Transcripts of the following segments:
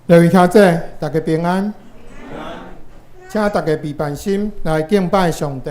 各位兄弟，大家平安。請大家備辦心來敬拜上帝。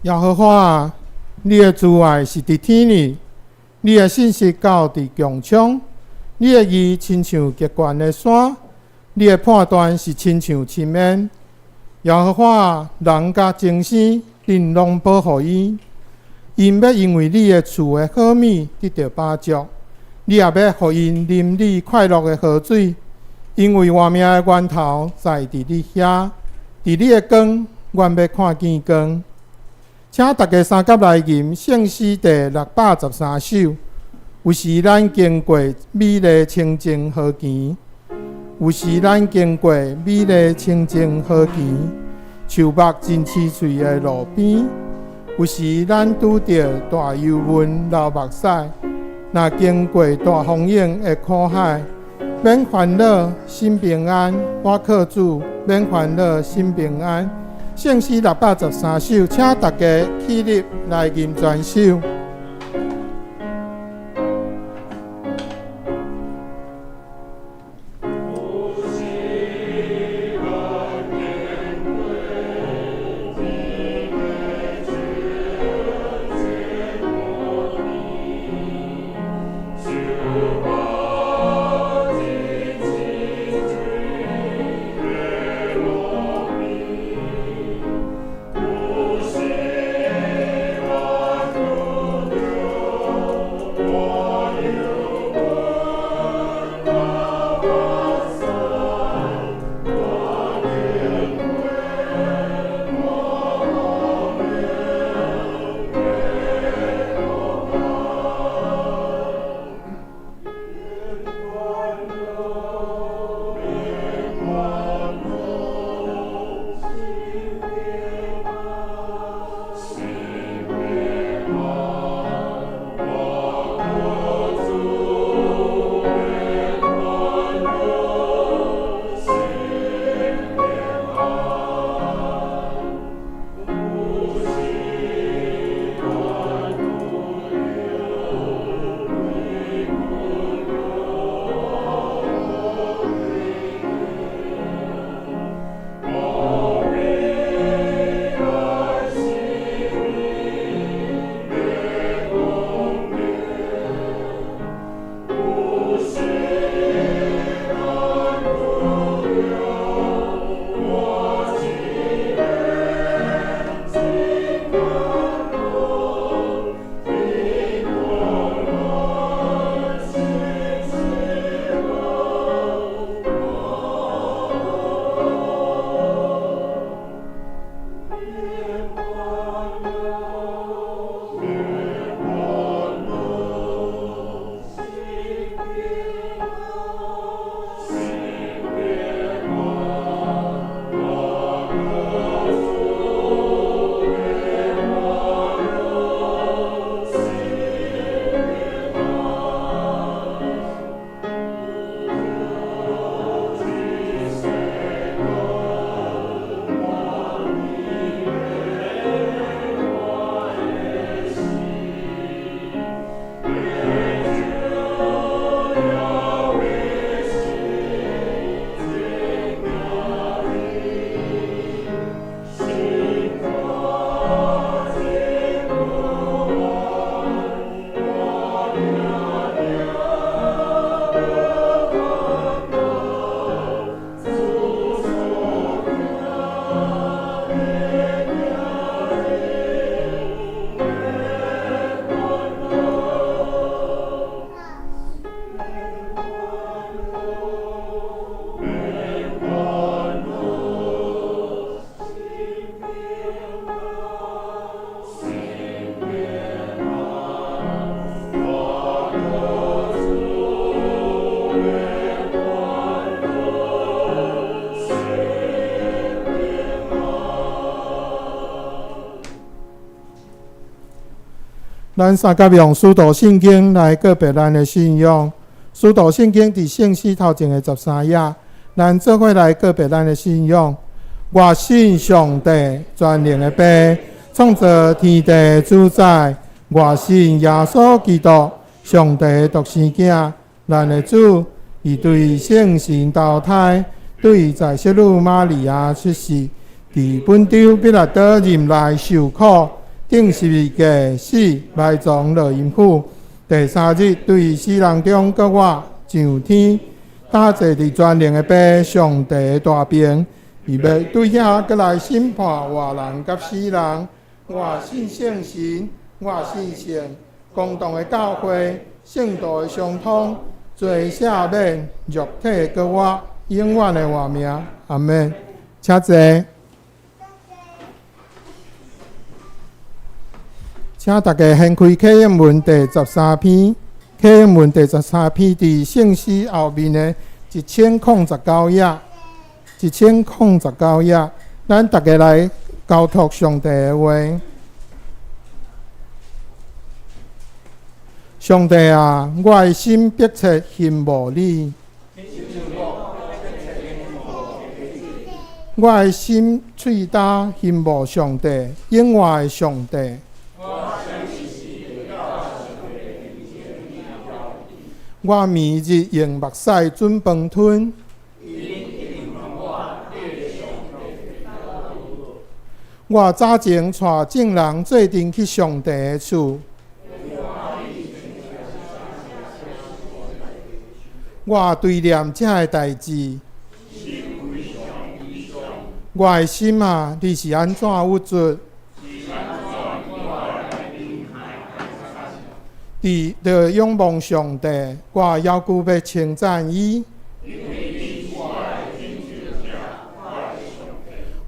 耶和華啊，你的慈愛是佇天裡，你的信實到佇穹蒼，你的義親像極懸的山，你的判斷是親像深淵。耶和華啊，人佮眾生，恁攏保護𪜶，𪜶欲因為你的賜的好物得著飽足，你也欲予𪜶啉你快樂的河水，因為活命的源頭在佇你遐，佇你的光，阮欲看見光。請大家相佮來吟聖詩第613首。有時咱經過美麗清淨河墘，有時咱經過美麗清淨河墘，樹木真青翠的路邊。有時咱拄著大憂悶流目屎，若經過大風湧的苦海，免煩惱，心平安，我靠主，免煩惱，心平安。聖詩613首，請大家起立來吟全首。有時咱咱三甲用使徒信經來告白咱的信仰。使徒信經佇聖詩頭前的13頁，咱做伙來告白咱的信仰。我信上帝全能的父，創造天地主宰。我信耶穌基督，上帝獨生囝，咱的主，伊對聖神投胎，對在聖女瑪利亞出世，佇本丟彼拉多任內受苦，釘十字架死，埋葬落陰府。第三日對死人中復活，上天，搭坐佇全能的父上帝的大爿，伊欲對遐閣來審判活人佮死人。我信聖神，我信聖公同的教會，聖徒的相通，罪赦免，肉體復活，永遠的活命。阿們。請坐。請大家掀開啟應文第十三篇，啟應文第十三篇佇聖詩後面的1019頁，1019頁，咱大家來交託上帝的話。上帝啊，我的心迫切欣慕你。我的心喙焦欣慕上帝，永活的上帝。我暝日用目屎準飯吞。我早前帶眾人做陣去上帝的厝。我追念這个代誌。我的心啊，你是按怎鬱卒？佇著仰望上帝，我猶閣欲稱讚伊。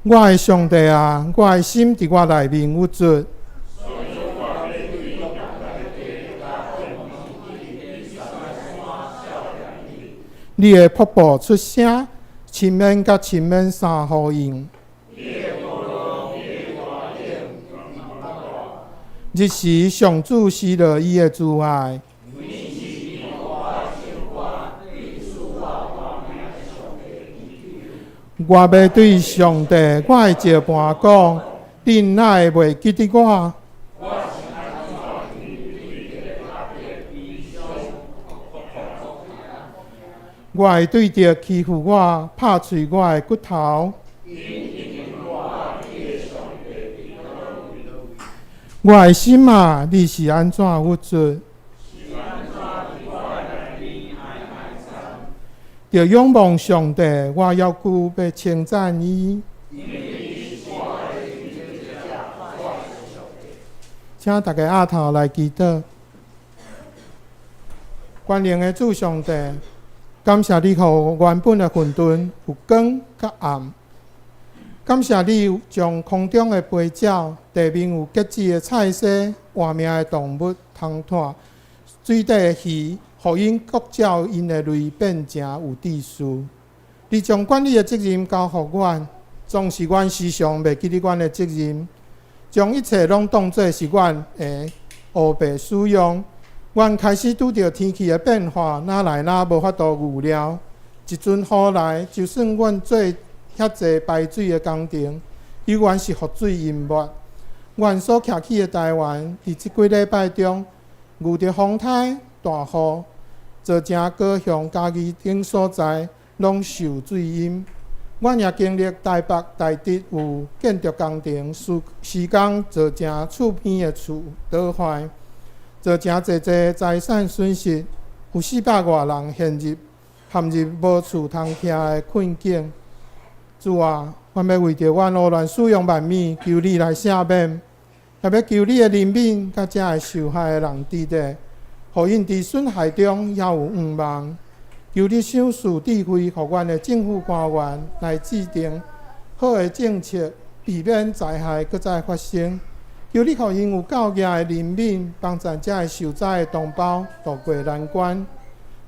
我的上帝啊，我的心佇我內面鬱卒。你的瀑布出聲，深淵佮深淵相呼應。日時上主施落伊的慈愛。我欲對上帝，我的石伴講，恁哪會袂記得我？我會對著欺負我、拍碎我的骨頭。我的心啊，你是按怎鬱卒？著仰望上帝，我猶閣欲稱讚伊。請大家額頭來祈禱。全能的主上帝，感謝你予原本的混沌有光佮暗。感謝你將空中的飛鳥、地面有結籽的菜蔬、活命的動物、蟲蟸、水底的魚，予𪜶各照𪜶的類變成有秩序。你將管理的責任交予阮，總是阮時常袂記得阮的責任，將一切攏當做是阮的烏白使用。阮開始拄著天氣的變化，哪來哪無法度預料。一陣雨來，就算阮做遐濟排水的工程，猶原是予水淹沒。阮所徛起的台灣，佇這幾禮拜中，遇著風颱、大雨，造成高雄、嘉義等所在攏受水淹。阮也經歷台北、台中有建築工程施工，造成厝邊的厝倒壞，造成濟濟財產損失，有400外人陷入無厝通徛的困境。主啊，阮欲為著阮胡亂使用萬物，求你來赦免，也欲求你的憐憫，佮這个受害的人佇咧，予𪜶佇損害中猶有向望。求你賞賜智慧，予阮的政府官員來制定好的政策，避免災害閣再發生。求你予𪜶有夠額的憐憫，幫助這个受災的同胞渡過難關，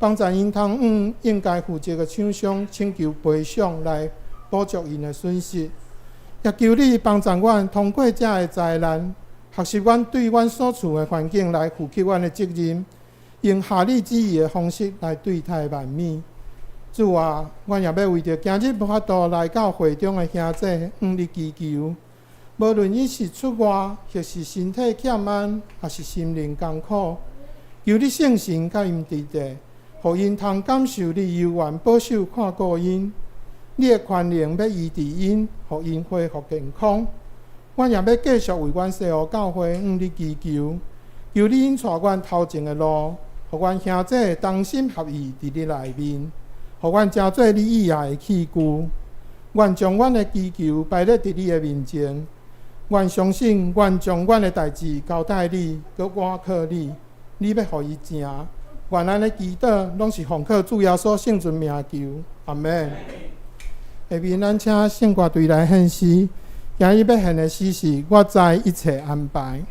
幫助𪜶通向應該負責的廠商請求賠償來補足𪜶的損失。也求你幫助阮通過這个災難，學習阮對阮所處的環境來負起阮的責任，用合你旨意的方式來對待萬物。主啊，阮也欲為著今日無法度來到會中的兄弟向你祈求，無論伊是出外，抑是身體欠安，抑是心靈艱苦，求你聖神佮𪜶佇咧，予𪜶通感受你猶原保守看顧𪜶，你的權能欲醫治𪜶，予𪜶恢復健康。阮也欲繼續為阮西湖教會向你祈求，求你引帶阮頭前的路，予阮兄弟同心合意佇你內面，予阮成做你喜愛的器具。願將阮的祈求擺咧佇你的面前。阮相信，阮將阮的代誌交託你，閣倚靠你，你欲予伊成。願咱的祈禱攏是奉靠主耶穌聖尊名求，阿們。下面咱請聖歌隊來獻詩，今日欲獻的詩是我知一切安排。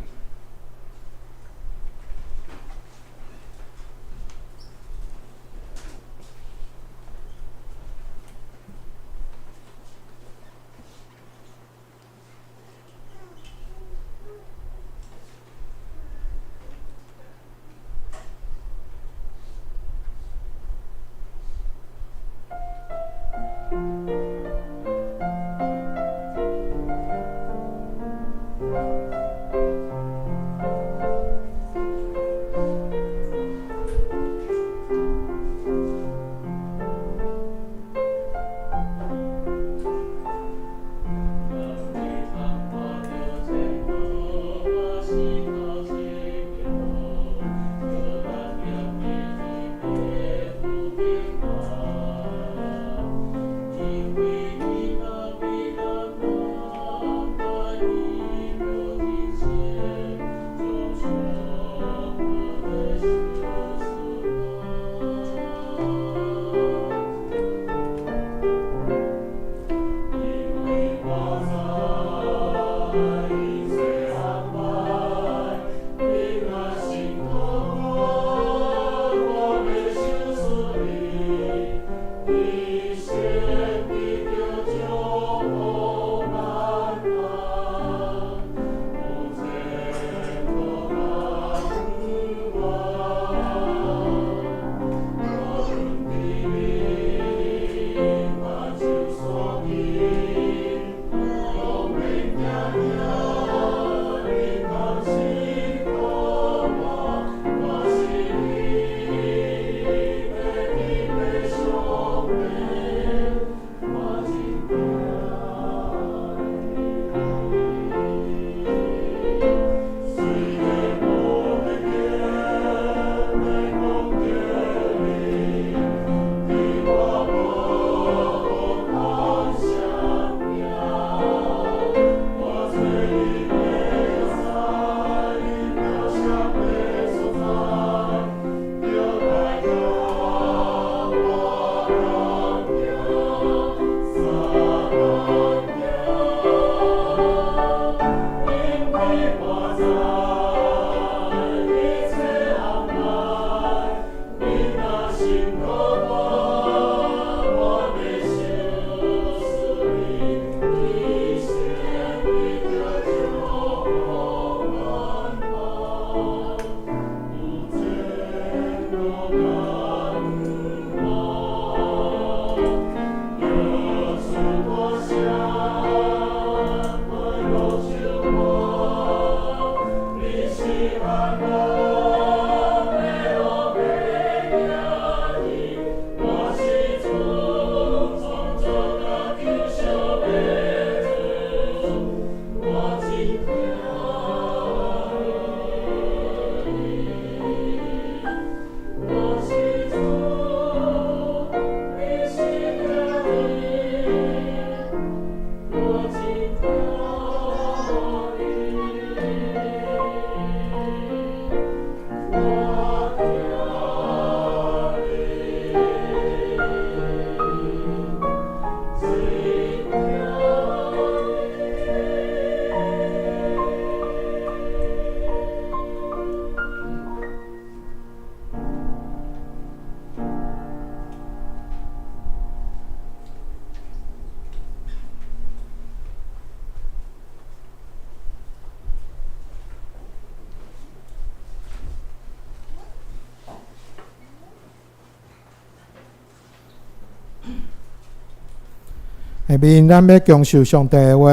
下面咱欲共受上帝的話。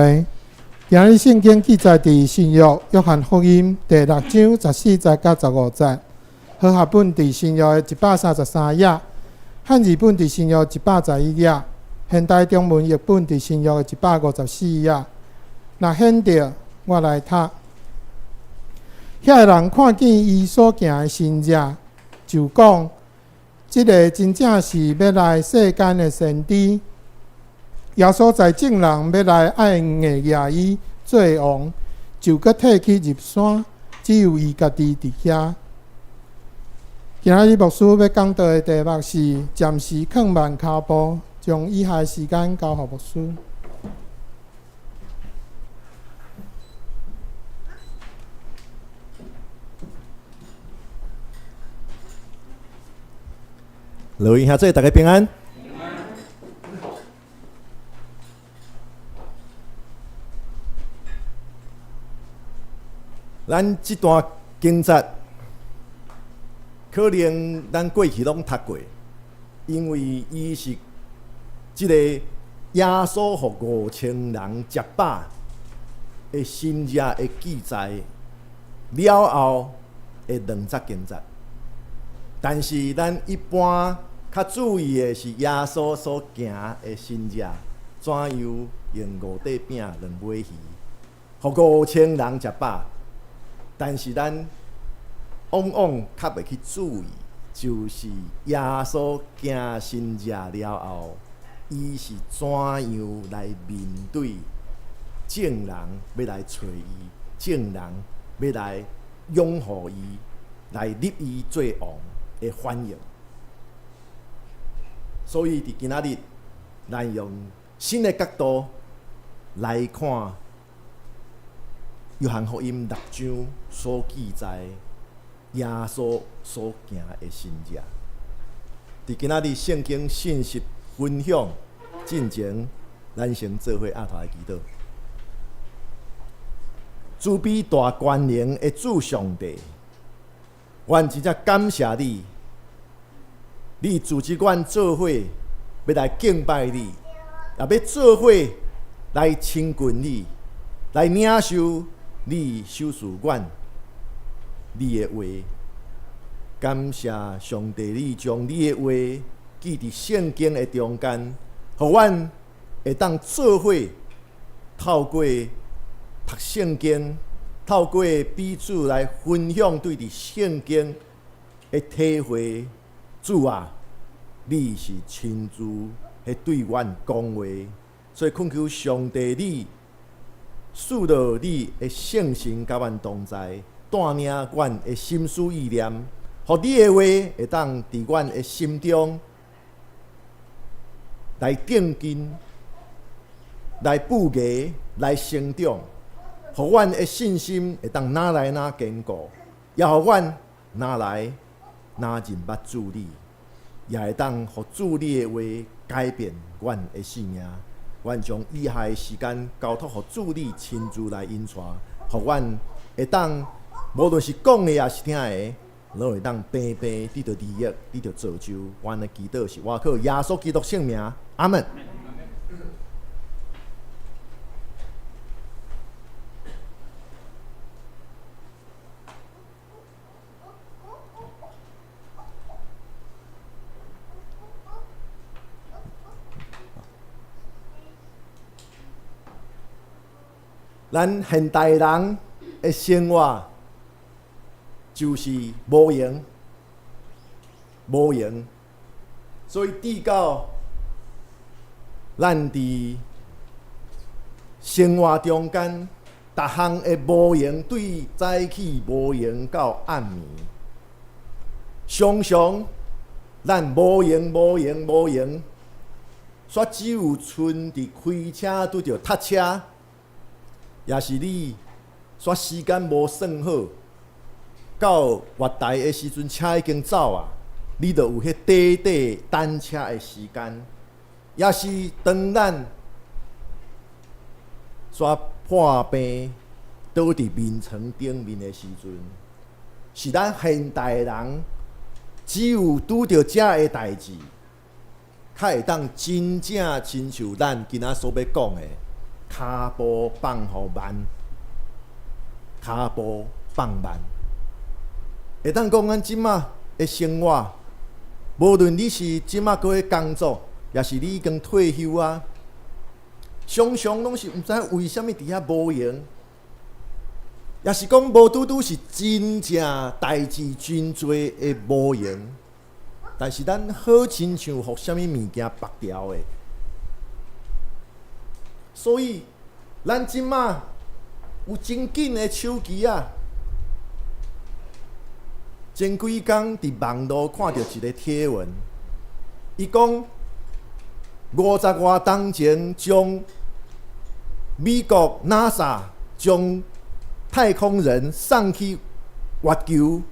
今日聖經記載佇新約約翰福音第六章十四節到十五節，和合本佇新約的133頁，漢字本佇新約111頁，現代中文譯本佇新約的154頁。若顯著，我來讀。遐个人看見伊所行的神跡，就講：這个真正是欲來世間的先知。耶穌知眾人欲來愛硬攑伊做王，就閣退去入山，只有伊家己佇遐。今仔日牧師欲講道的題目是暫時囥慢跤步，將以下時間交予牧師。各位兄弟，大家平安。咱這段經節可能咱過去攏讀過，因為伊是這个耶穌予五千人食飽的神跡的記載了後的兩節經節。但是咱一般較注意的是耶穌所行的神跡，怎樣用五塊餅兩尾魚，予五千人食飽。但是咱往往較袂去注意，就是耶穌行神跡了後，伊是怎樣來面對眾人欲來揣伊，眾人欲來擁護伊，來立伊做王的反應。所以佇今仔日，咱用新的角度來看約翰福音六章所記載耶穌所行的神跡。佇今仔日聖經信息分享進前，咱先做伙阿頭來祈禱。慈悲大權能的主上帝，阮真正感謝你，你組織阮做伙欲來敬拜你，也欲做伙來親近你，來領受你賞賜阮你的話。感謝上帝，你將你的話記佇聖經的中間，予阮會當做伙透過讀聖經，透過彼此來分享對佇聖經的體會。主啊，你是親自彼對阮講話，所以懇求上帝你賜落你的聖神佮阮同在，帶領阮的心思意念，予你的話會當佇阮的心中來定根、來布芽、來成長，予阮的信心會當愈來愈堅固，也予阮愈來愈認捌主你，也會當予主你的話改變阮的生命。阮將以下的時間交託予主你親自來引帶，予阮會當無論是講的抑是聽的，攏會當平平得著利益，得著造就。阮的祈禱是倚靠耶穌基督聖名，阿門。咱現代人的生活就是無閒，無閒，所以直到咱佇生活中間，逐項的無閒，對早起無閒到暗暝，常常咱無閒、無閒、無閒，煞只有賰佇開車拄著塞車，抑是你煞時間無算好，到月台的時陣車已經走啊，你就有彼短短等車的時間，抑是當咱煞破病倒佇眠床頂面的時陣，是咱現代人只有拄著這个代誌，較會當真正親像咱今仔所欲講的，跤步放予慢，跤步放慢。會當講咱這馬的生活，無論你是這馬閣咧工作，抑是你已經退休啊，常常攏是毋知為啥物佇遐無閒，抑是講無拄拄是真正代誌真濟的無閒。但是咱好親像予啥物物件縛牢的，所以咱這馬有真緊的手機仔。前幾工佇網路看著一个貼文，伊講50外冬前將美國 NASA 將太空人送去月球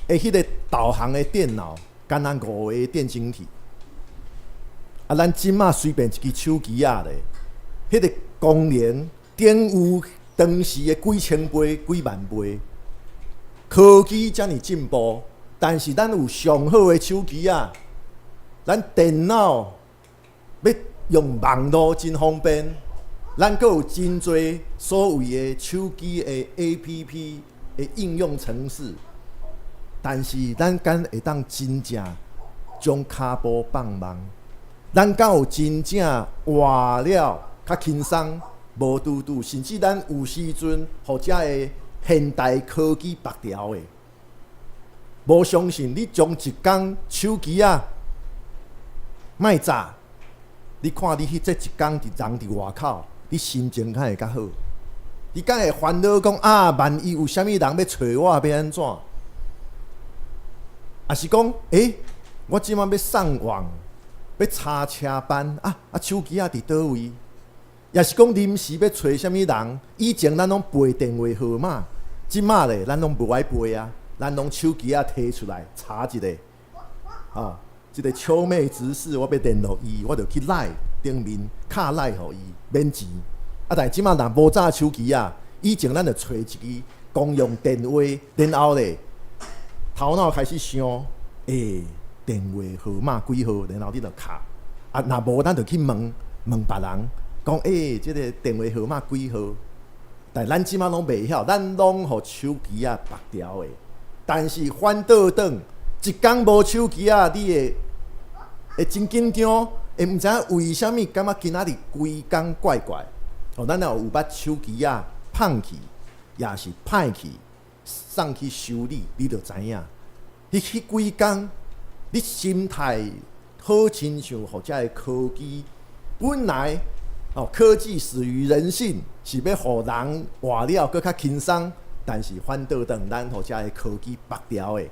的彼个導航的電腦，敢若五个電晶體。啊，咱這馬隨便一支手機仔咧，彼个功能頂有當時的幾千倍、幾萬倍。科技遮爾進步，但是咱有上好的手機仔，咱電腦欲用網路真方便，咱閣有真濟所謂的手機的 APP 的應用程式，但是咱敢會當真正將跤步放慢？咱敢有真正活了較輕鬆？無拄拄，甚至咱有時陣予遮个現代科技縛牢的，無相信你將一工手機仔莫炸，你看你彼這一工佇人佇外口，你心情敢會較好？你敢會煩惱講啊？萬一有啥物人欲揣我，欲按怎？抑是講，欸，我這馬欲上網，欲查車班啊啊，手機仔佇佗位？抑是講臨時欲揣啥物人？以前咱攏背電話號碼。這馬咧，咱攏無愛背啊，咱攏手機仔提出來查一下，啊，這个秋妹執事，我欲聯絡伊，我就去 LINE 頂面敲 LINE 予伊，免錢。啊，但是這馬若無紮手機仔，以前咱就揣一支公用電話，然後咧頭腦開始想，欸，電話號碼幾號，然後你就敲。啊，若無咱就去問問別人，講欸，這个電話號碼幾號？但咱這馬攏袂曉，咱攏予手機仔縛牢的。但是反倒轉，一工無手機仔，你會會真緊張，會毋知影為啥物，感覺今仔日規工怪怪。哦，咱若有捌手機仔放去，抑是歹去，送去修理，你就知影。彼彼幾工，你心態好親像予遮个科技本來哦，科技始於人性，是欲予人活了閣較輕鬆，但是反倒轉咱予遮个科技縛牢的。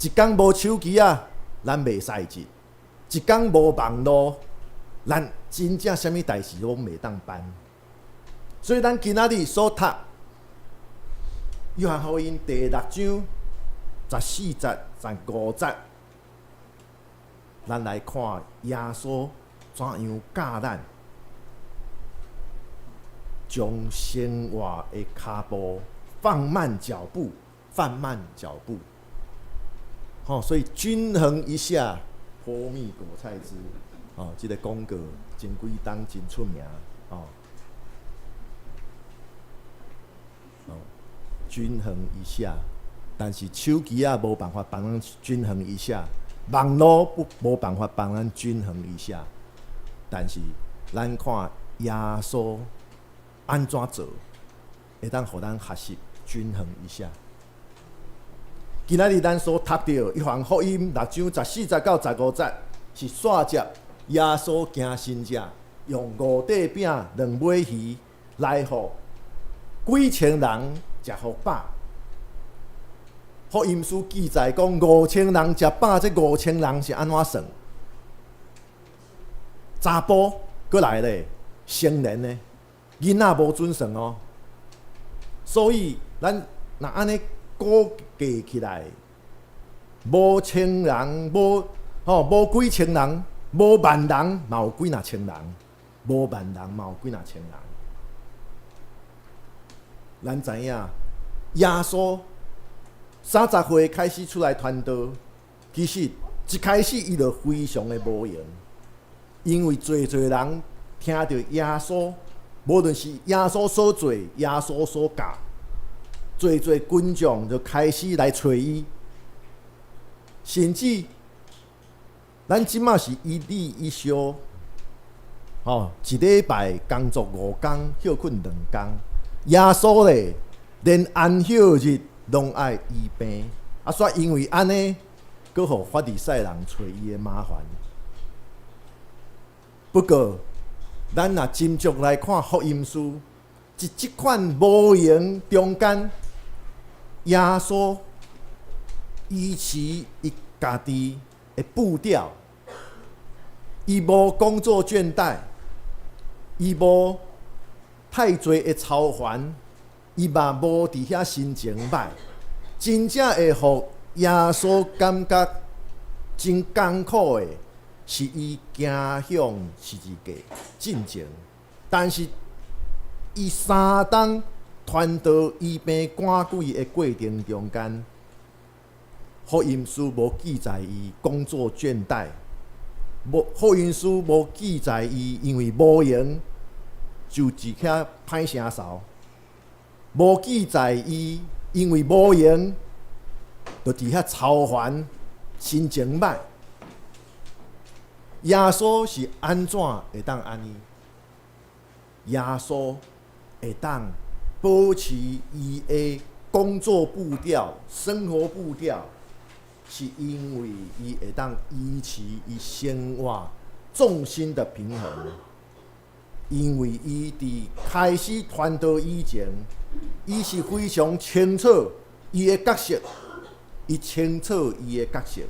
一工無手機仔，咱袂使日；一工無網路，咱真正啥物代誌攏袂當辦。所以咱今仔日所讀《約翰福音》第六章14節、15節，咱來看耶穌怎樣教咱將生活的跤步放慢腳步，放慢腳步。吼，所以均衡一下，波蜜果菜汁，哦，這个廣告前幾冬真出名，哦。哦，均衡一下，但是手機仔無辦法幫咱均衡一下，網路不無辦法幫咱均衡一下，但是咱看耶穌按怎做，會當予咱學習均衡一下。今仔日咱所讀著約翰福音六章14節到15節，是煞節耶穌行神跡，用五塊餅兩尾魚來予幾千人食予飽。福音書記載講5000人食飽，這五千人是按怎算？查埔閣來咧，成年的囡仔無準算哦。所以咱若按呢估計起來，無千人，無吼無幾千人，無萬人，嘛有幾若千人，無萬人嘛有幾若千人。咱知影，耶穌30歲開始出來傳道，其實一開始伊就非常的無閒。因為濟濟人聽著耶穌，無論是耶穌所做、耶穌所教，濟濟群眾就開始來揣伊，甚至咱這馬是一日一休，吼，一禮拜工作5工，歇睏2工。耶穌咧，連安息日攏愛醫病，啊，煞因為按呢，閣予法利賽人揣伊的麻煩。不過，咱若斟酌來看福音書，佇這款無閒中間，耶穌維持伊家己的步調，伊無工作倦怠，伊無太濟的操煩，伊嘛無佇遐心情䆀，真正會予耶穌感覺真艱苦的，是伊行向十字架進前，但是伊3冬傳道醫病趕鬼的過程中間，福音書無記載伊工作倦怠，無福音書無記載伊因為無閒就佇遐歹聲趖，無記載伊因為無閒就佇遐操煩心情䆀。耶穌是按怎會當按呢？耶穌會當保持伊的工作步調、生活步調，是因為伊會當維持伊生活重心的平衡。因為伊佇開始傳道以前，伊是非常清楚伊的角色，伊清楚伊的角色。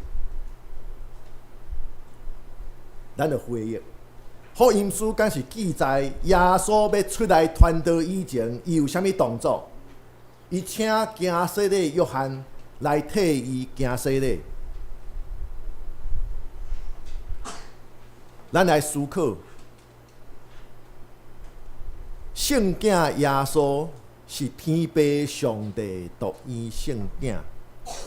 咱著回憶，福音書敢是記載耶穌欲出來傳道以前，伊有啥物動作？伊請行洗禮約翰來替伊行洗禮。咱來思考，聖囝耶穌是天父上帝獨一聖囝，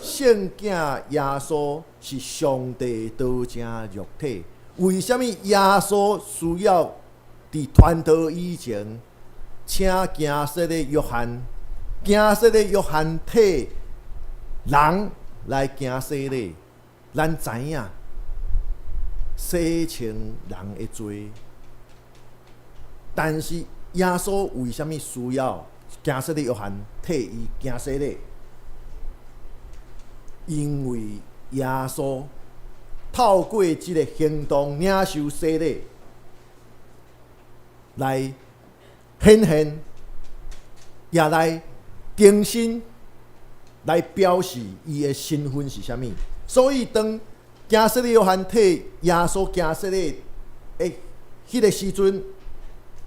聖囝耶穌是上帝道成肉體。為啥物耶穌需要佇傳道以前，請行洗禮約翰，行洗禮約翰替人來行洗禮？咱知影洗清人的罪，但是耶穌為啥物需要行洗禮約翰替伊行洗禮？因為耶穌透過這个行動領受洗禮，來顯現，也來更新，來表示伊的身份是啥物。所以當行洗禮約翰替耶穌行洗禮的彼个時陣，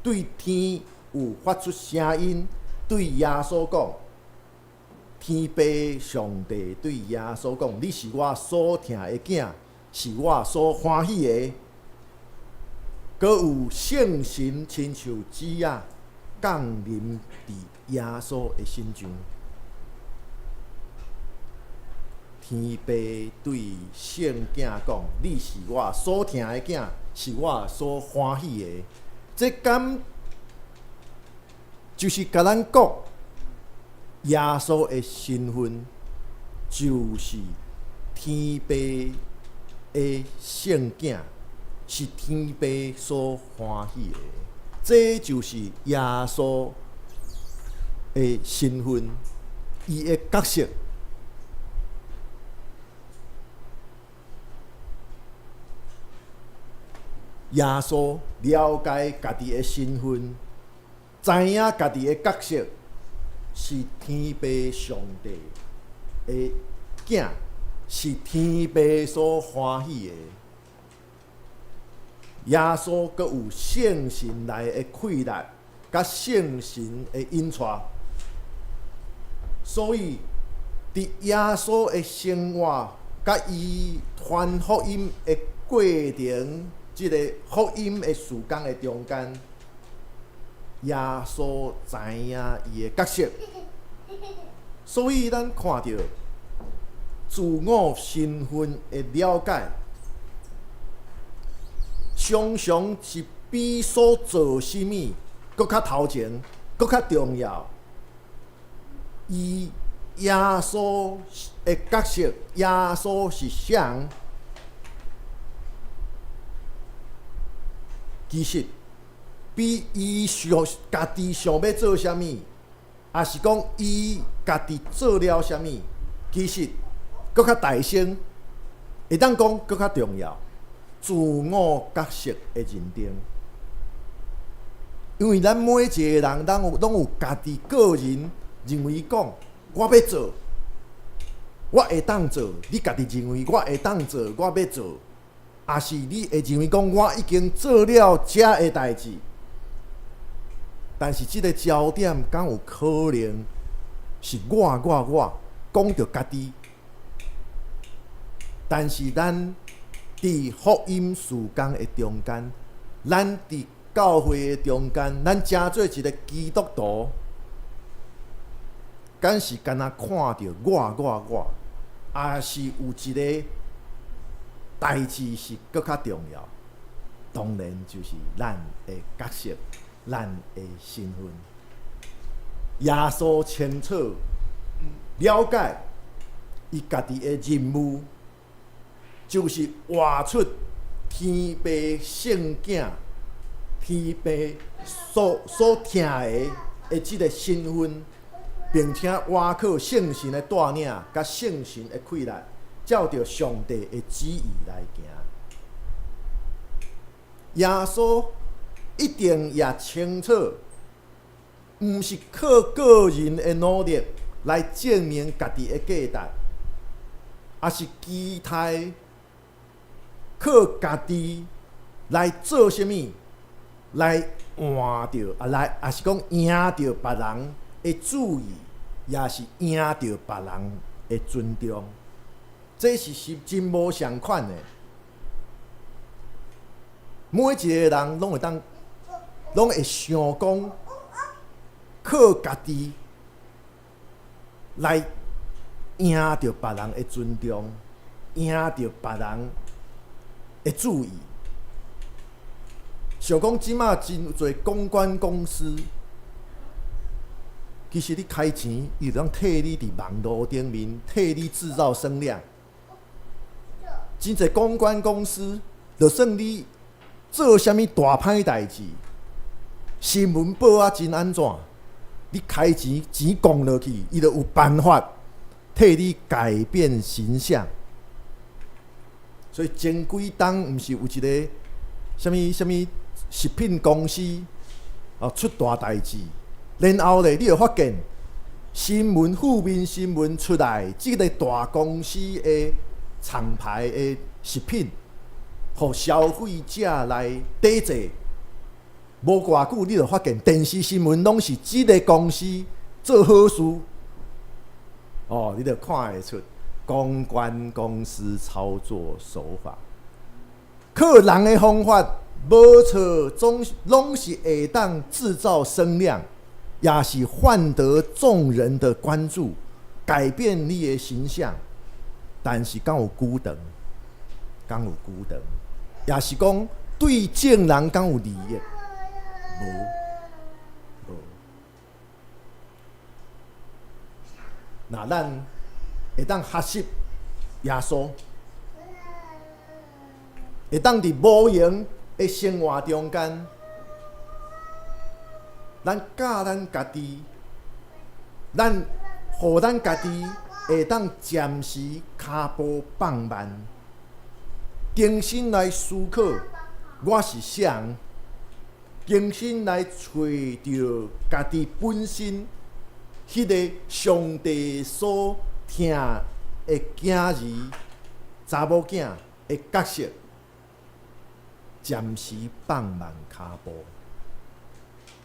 對天有發出聲音，對耶穌講：天父上帝對耶穌講，你是我所疼的囝，是我所歡喜的。閣有聖神親像子仔降臨佇耶穌的身上。天父對聖囝講：你是我所疼的囝，是我所歡喜的。這敢就是共咱講，耶穌的身份就是天父的聖囝，是天父所歡喜的。這就是耶穌的身份，伊的角色。耶穌了解家己的身份，知影家己的角色是天父上帝的囝，是天父所歡喜的。耶穌閣有聖神來的氣力，佮聖神的引帶，所以佇耶穌的生活，佮伊傳福音的過程，這個福音的事工的中間，耶穌知影伊的角色，所以咱看著自我身份的了解，常常是比所做啥物閣較頭前，閣較重要。伊耶穌的角色，耶穌是誰？其實比伊想家己想欲做啥物，抑是講伊家己做了啥物，其實閣較大聲，會當講閣較重要。自我角色的認定，因為咱每一個人，咱有攏有家己個人認為講，我欲做，我會當做。你家己認為我會當做，我欲做，抑是你會認為講我已經做了這个代誌。但是這个焦點敢有可能是我我我講著家己？但是咱佇福音事工的中間，咱佇教會的中間，咱成做一个基督徒，敢是干焦看著我我我，抑是有一个代誌是閣較重要？當然就是咱的角色，咱的身份。耶穌清楚了解伊家己的任務，就是活出天父聖囝、天父所疼的的這个身份，並且倚靠聖神的帶領，佮聖神的氣力，照著上帝的旨意來行。耶穌一定也清楚，毋是靠個人的努力來證明家己的價值，抑是期待靠家己來做啥物，來換著啊，來抑是講贏著別人的注意，也是贏著別人的尊重，這是真無仝款的。每一个人攏會當，攏會想講，靠家己來贏著別人的尊重，贏著別人的注意。想講這馬真濟公關公司，其實你開錢，伊就通替你佇網路頂面替你製造聲量。真濟公關公司，就算你做啥物大歹代誌，新聞報啊真按怎，你開錢錢摃落去，伊就有辦法替你改變形象。所以前幾冬毋是有一个啥物啥物食品公司哦出大代誌，然後咧你就發現新聞負面新聞出來，這个大公司的廠牌的食品，予消費者來抵制。無偌久，你就發現電視新聞攏是這个公司做好事。哦，你就看會出公關公司操作手法，靠人的方法無錯，總攏是會當製造聲量，也是換得眾人的關注，改變你的形象。但是敢有久長？敢有久長？也是講對眾人敢有利益？無，無。若咱會當學習耶穌，會當佇無閒的生活中間，咱教咱家己，咱予咱家己會當暫時跤步放慢，重新來思考我是誰，重新來揣著家己本身彼个上帝所疼的囝兒、查某囝的角色，暫時放慢跤步，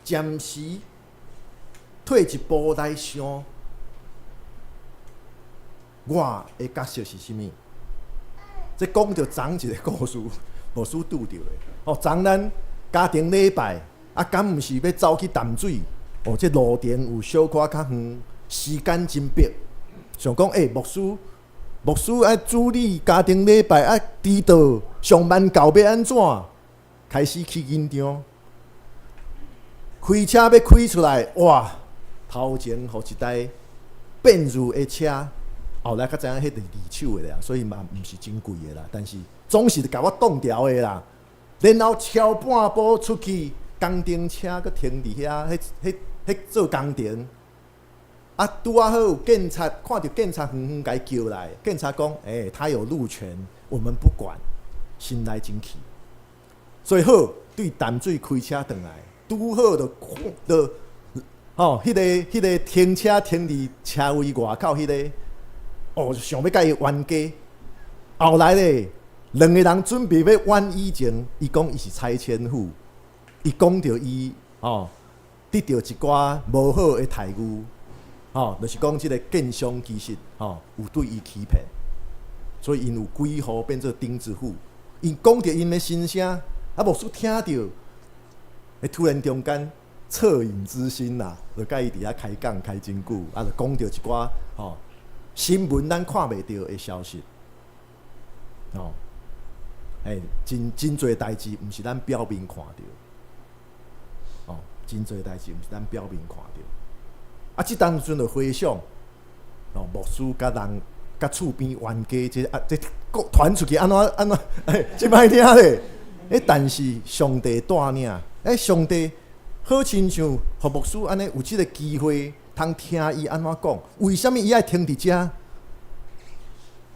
暫時退一步來想，我的角色是啥物？這講著昨一个故事，牧師拄著的。哦，昨咱家庭禮拜，啊，敢毋是欲走去淡水？哦，這路程有小可較遠，時間真迫。想講，欸，牧師，牧師愛主理家庭禮拜，啊，遲到上班到欲按怎？開始起緊張，開車欲開出來，哇！頭前予一台變速的車，後來才知影彼是二手的啦，所以嘛毋是真貴的啦，但是總是共我擋牢的啦。然後超半步出去，工程車閣停佇遐，彼彼彼做工程。啊，拄仔好有警察，看著警察遠遠共伊叫來，警察講：欸，他有路權，我們不管。心內真氣，所以好對淡水開車轉來，拄好就看著吼，彼個停車停佇車位外口彼個，哦，想欲共伊冤家。後來咧，兩個人準備欲冤以前，伊講伊是拆遷戶，伊講著伊吼得著一寡無好的待遇，吼，就是講這個建商其實吼有對伊欺騙，所以𪜶有幾戶變做釘子戶。𪜶講著𪜶的心聲，啊，牧師聽著，會突然中間惻隱之心啦，就共伊佇遐開講開真久，啊，就講著一寡吼新聞咱看袂著的消息，吼，欸，真真濟代誌，毋是咱表面看著，哦，真濟代誌毋是咱表面看著。啊，這當陣就回想，哦，牧師共人共厝邊冤家，這啊這傳出去按怎按怎，欸，真歹聽咧。欸，但是上帝帶領，欸，上帝好親像予牧師按呢有這个機會，通聽伊按怎講。為啥物伊愛停佇遮？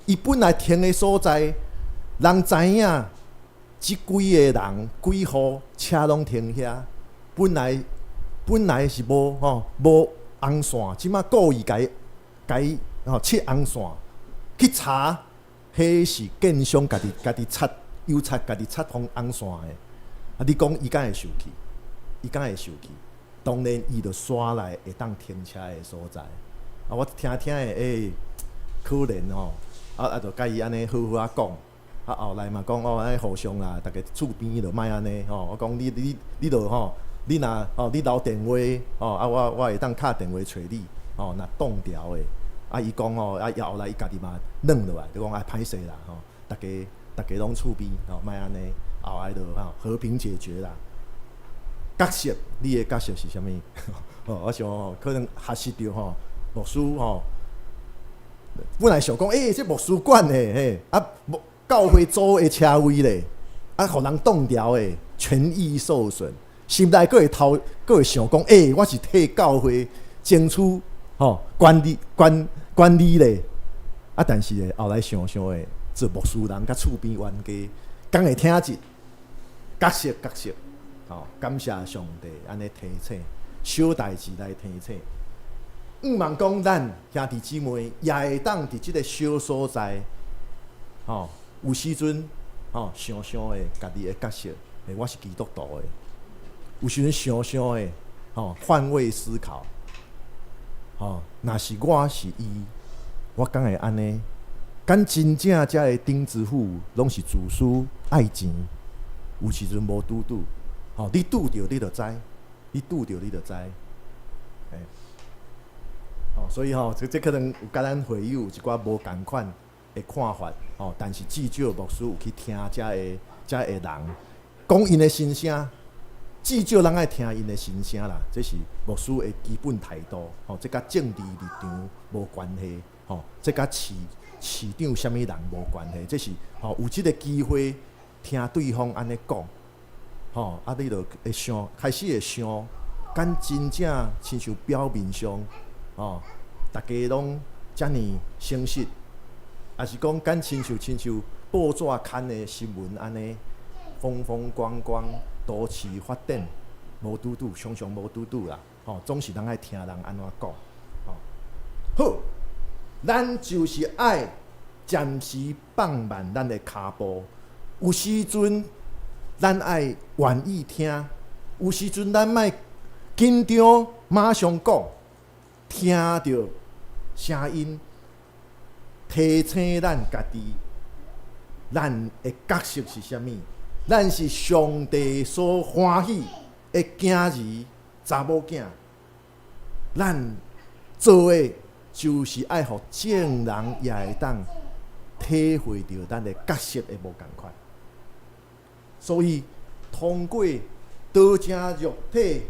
伊本來停的所在，人知影，這幾个人幾戶車攏停遐，本來本來是無吼無紅線，這馬故意共伊共伊吼切紅線，去查，彼是建商家己家己插油漆，家己插紅紅線的。啊，你講伊敢會受氣？伊敢會受氣？當然，伊就煞來會當停車的所在。啊，我聽聽的，欸，可憐吼，啊啊，就共伊按呢好好仔講。啊，後來嘛講哦，按呢互相啦，逐家厝邊就莫按呢吼。我講你你你著吼，你若吼你留電話吼，啊我我會當敲電話揣你吼，若擋牢的。啊，伊講吼，啊後來伊家己嘛軟落來，就講啊歹勢啦吼，逐家逐家攏厝邊吼，莫按呢，後來就吼和平解決啦。角色，你的角色是啥物？哦，我想吼，可能學習著吼，牧師吼，本來想講，欸，這牧師管的，嘿，啊，牧教會租的車位咧，啊，予人擋牢的，權益受損，心內閣會頭，閣會想講，欸，我是替教會爭取吼管理管管理咧，啊，但是咧，後來想想的，做牧師人佮厝邊冤家，敢會聽一角色角色，吼，感謝上帝按呢提醒，小代誌來提醒。毋望講咱兄弟姊妹也會當佇這个小所在，吼，有時陣吼想想的家己的角色，欸，我是基督徒的，有時陣想想的，吼，換位思考，吼，若是我是伊，我敢會按呢？敢真正遮的釘子戶攏是自私愛錢，有時陣無拄拄，吼，你拄著你就知，你拄著你就知，欸。哦，所以吼，這這可能有佮咱會友有一寡無仝款的看法，吼，但是至少牧師有去聽遮的遮的人講𪜶的心聲，至少咱愛聽𪜶的心聲啦，這是牧師的基本態度，吼，這佮政治立場無關係，吼，這佮市市長啥物人無關係，這是吼有這个機會聽對方按呢講，吼，啊，你就會想，開始會想，敢真正親像表面上，吼，逐家攏遮爾誠實，抑是講敢親像親像報紙刊的新聞按呢，風風光光，都市發展無拄拄，常常無拄拄啦，吼，總是咱愛聽人按怎講，吼，好，咱就是愛暫時放慢咱的跤步，有時陣咱愛願意聽，有時陣咱莫緊張，馬上講。聽著聲音，提醒咱家己，咱的角色是啥物？咱是上帝所歡喜的囝兒、查某囝。咱做的就是愛予眾人也會當體會著咱的角色的無仝款。所以，通過道成肉體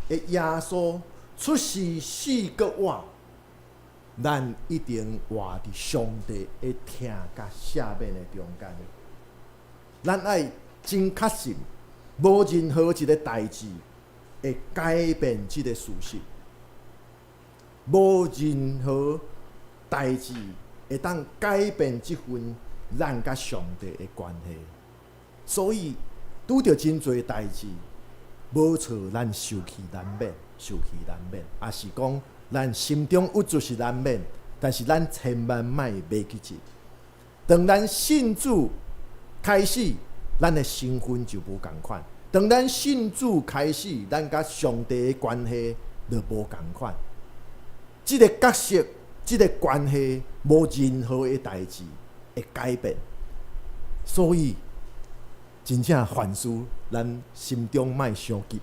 的耶穌出世4個倚，咱一定活佇上帝的疼佮赦免的中間。咱愛真確信，無任何一个代誌會改變這个事實，無任何代誌會當改變這份咱佮上帝的關係。所以拄著真濟代誌，無錯，咱受氣難免，受氣難免，抑是講咱心中鬱卒是難免，但是咱千萬莫袂記得，當咱信主開始，咱的身份就無仝款；當咱信主開始，咱佮上帝的關係就無仝款。這个角色，這个關係，無任何的代誌會改變。所以，真正凡事，咱心中莫傷急。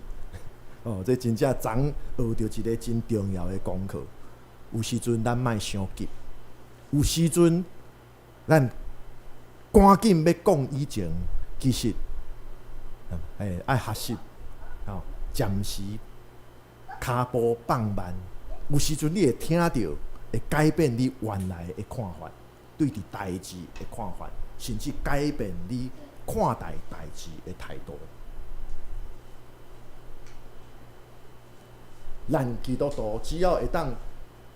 哦，這真正昨學著一个真重要的功課。有時陣咱莫傷急，有時陣咱趕緊欲講以前，其實，愛學習，吼，暫時跤步放慢。有時陣你會聽著，會改變你原來的看法，對佇代誌的看法，甚至改變你看待代誌的態度。咱基督徒只要會當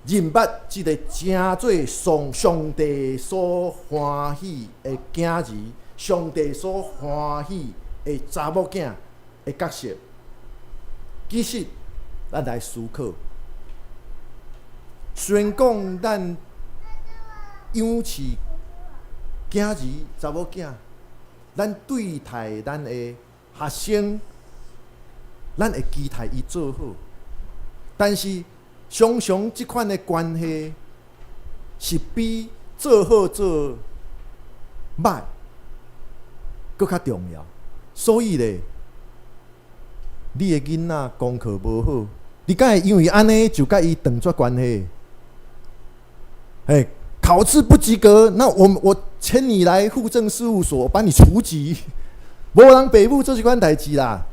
認捌這个成做上上帝所歡喜的囝兒，上帝所歡喜的查某囝的角色，其實咱來思考，雖然講咱養飼囝兒、查某囝，咱對待咱的學生，咱會期待伊做好。但是，常常這款的關係是比做好做䆀閣較重要。所以咧，你的囡仔功課無好，你敢會因為按呢就佮伊斷絕關係？欸，考試不及格，那我請你來戶政事務所，幫你除籍。無人爸母做這款代誌啦。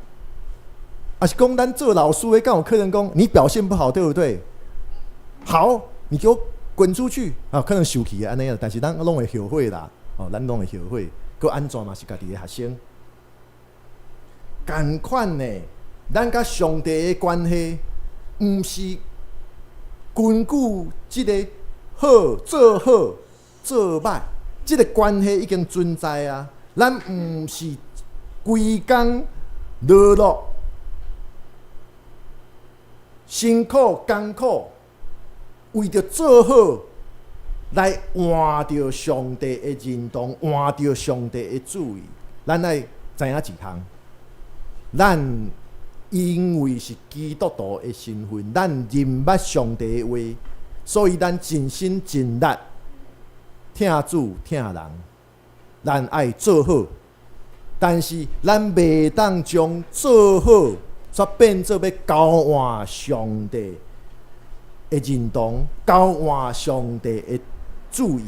抑是講咱做老師的，敢有可能講你表現不好，對不對？好，你給我滾出去啊！可能生氣按呢啊，但是咱攏會後悔啦。哦，咱攏會後悔。閣按怎嘛是家己的學生。仝款的，咱佮上帝的關係，毋是根據這个好做好做䆀，這个關係已經存在啊。咱毋是規工勞碌。辛苦艱苦，為著做好來換著上帝的認同，換著上帝的注意。咱愛知影一項，咱因為是基督徒的身份，咱認捌上帝的話，所以咱盡心盡力疼主疼人，咱愛做好，但是咱袂當將做好煞變做欲交換上帝的認同，交換上帝的注意，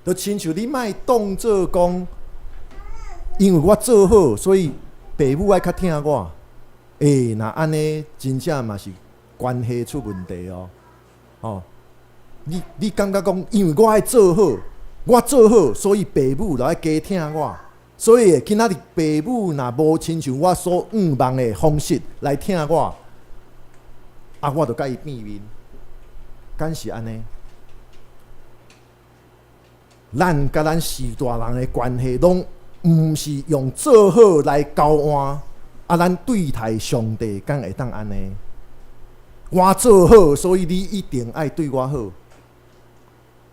就親像你莫當做講，因為我做好，所以爸母愛較疼我。欸，若按呢，真正嘛是關係出問題哦。哦，你感覺講，因為我愛做好，我做好，所以爸母就愛加疼我。所以今仔日爸母若無親像我所向望的方式來疼我，啊，我就共伊變面，敢是按呢？咱佮咱序大人的關係，攏毋是用做好來交換，啊，咱對待上帝敢會當按呢？我做好，所以你一定愛對我好。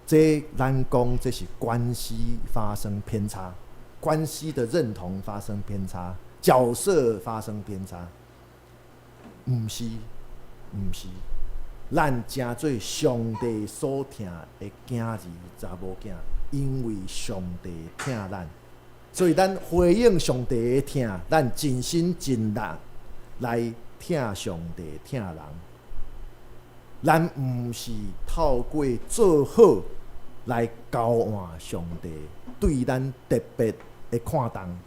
這咱講，這是關係發生偏差。關係的認同發生偏差，角色發生偏差，毋是，毋是，咱成做上帝所疼的囝兒、查某囝，因為上帝疼咱，所以咱回應上帝的疼，咱盡心盡力來疼上帝、疼人。咱毋是透過做好來交換上帝對咱特別的看重，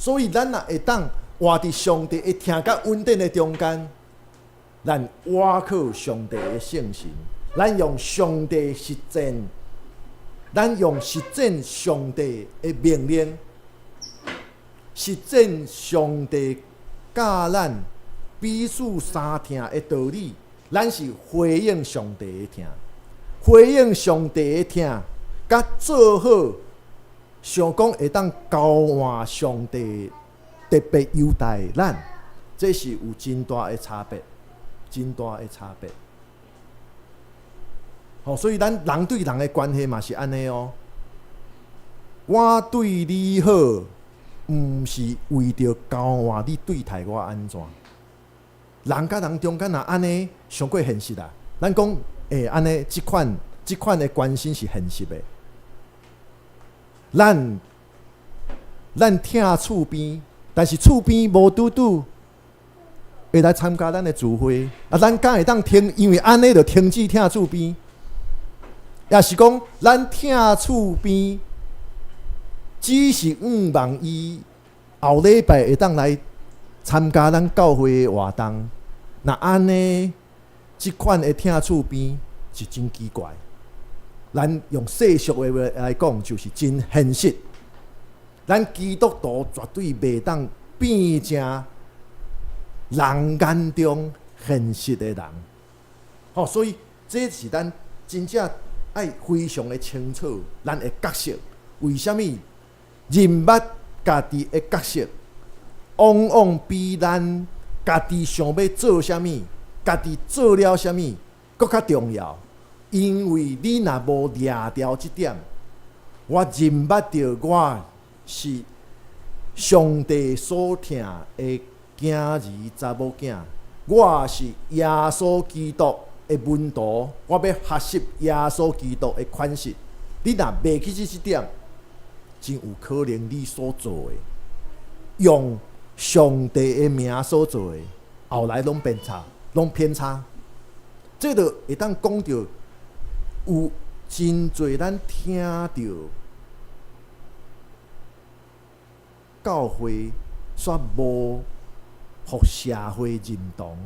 所以咱若會當活佇上帝的疼佮恩典的中間，咱倚靠上帝的聖神，咱用上帝實踐，咱用實踐上帝的命令，實踐上帝教咱彼此相疼的道理，咱是回應上帝的疼，回應上帝的疼，佮做好，想講會當交換上帝特別優待咱，這是有真大的差別，真大的差別。吼，所以咱人對人的關係嘛是按呢哦。我對你好，毋是為著交換你對待我按怎。人佮人中間若按呢，傷過現實啦。咱講，按呢，這款的關心是現實的。咱疼厝邊，但是厝邊無拄拄會來參加咱的聚會，啊，咱敢會當停？因為按呢就停止疼厝邊，抑是講咱疼厝邊，只是向望伊後禮拜會當來參加咱教會的活動。若按呢，這款的疼厝邊是真奇怪。咱用世俗的話來講，就是真現實。咱基督徒絕對袂當變成人眼中現實的人。吼，所以這是咱真正愛非常的清楚，咱的角色。為啥物認捌家己的角色，往往比咱家己想欲做啥物，家己做了啥物，閣較重要。因為你若無掠牢這點，我認捌著我是上帝所疼的囝兒、查某囝，我是耶穌基督的門徒，我欲學習耶穌基督的款式。你若袂記這點，真有可能你所做的，用上帝的名所做的，後來攏變差，攏偏差。這就會當講著有真濟咱聽著教會煞無予社會認同，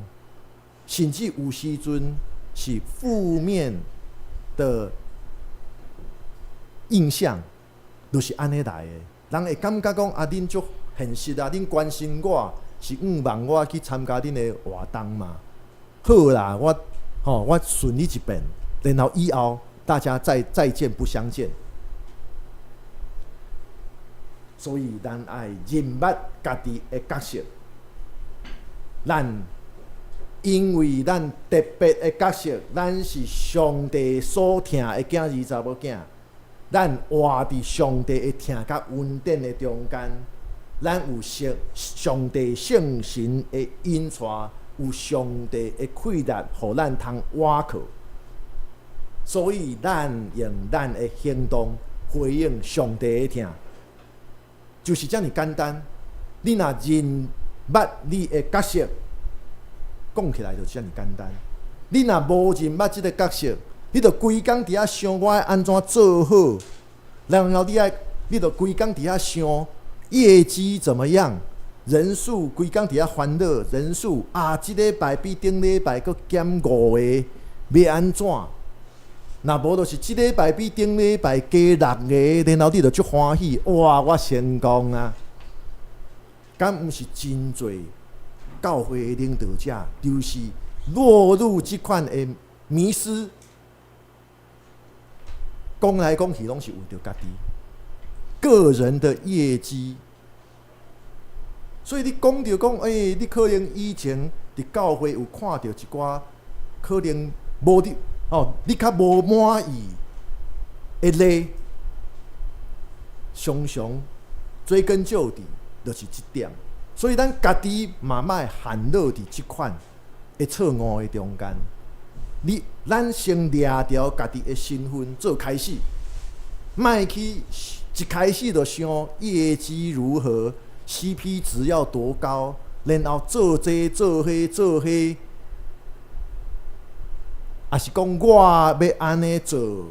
甚至有時陣是負面的印象，就是按呢來的。人會感覺講啊，恁足現實啊，恁關心我是向望我去參加恁的活動嘛？好啦，我吼我順你一遍，然後以後大家再見不相見。所以咱愛認捌家己的角色，咱因為咱特別的角色，咱是上帝所疼的囝兒查某囝，咱活佇上帝的疼佮恩典的中間，咱有聖上帝聖神的引帶，有上帝的氣力，予咱通倚靠。所以咱用咱的行動回應上帝的疼。就是遮爾簡單。你若認捌你的角色，講起來就遮爾簡單。你若無認捌這个角色，你就規工佇遐想我愛按怎做好，然後你愛，你就規工佇遐想業績怎麼樣，人數規工佇遐煩惱人數啊，這禮拜比頂禮拜閣減五個，欲按怎？若無就是這禮拜比頂禮拜加六個，然後你就足歡喜，哇！我成功啊！敢毋是真濟教會的領導者，就是落入這款的迷思，講來講去攏是為著家己個人的業績。所以你講著講，你可能以前佇教會有看著一寡可能無佇。哦，你較無滿意的例，常常追根究底，就是這點。所以咱家己嘛莫陷落佇這款的錯誤的中間。你咱先掠牢家己的身份做開始，莫去一開始就想業績如何，CP 值要多高，然後做這做彼做彼。抑是講我欲按呢做，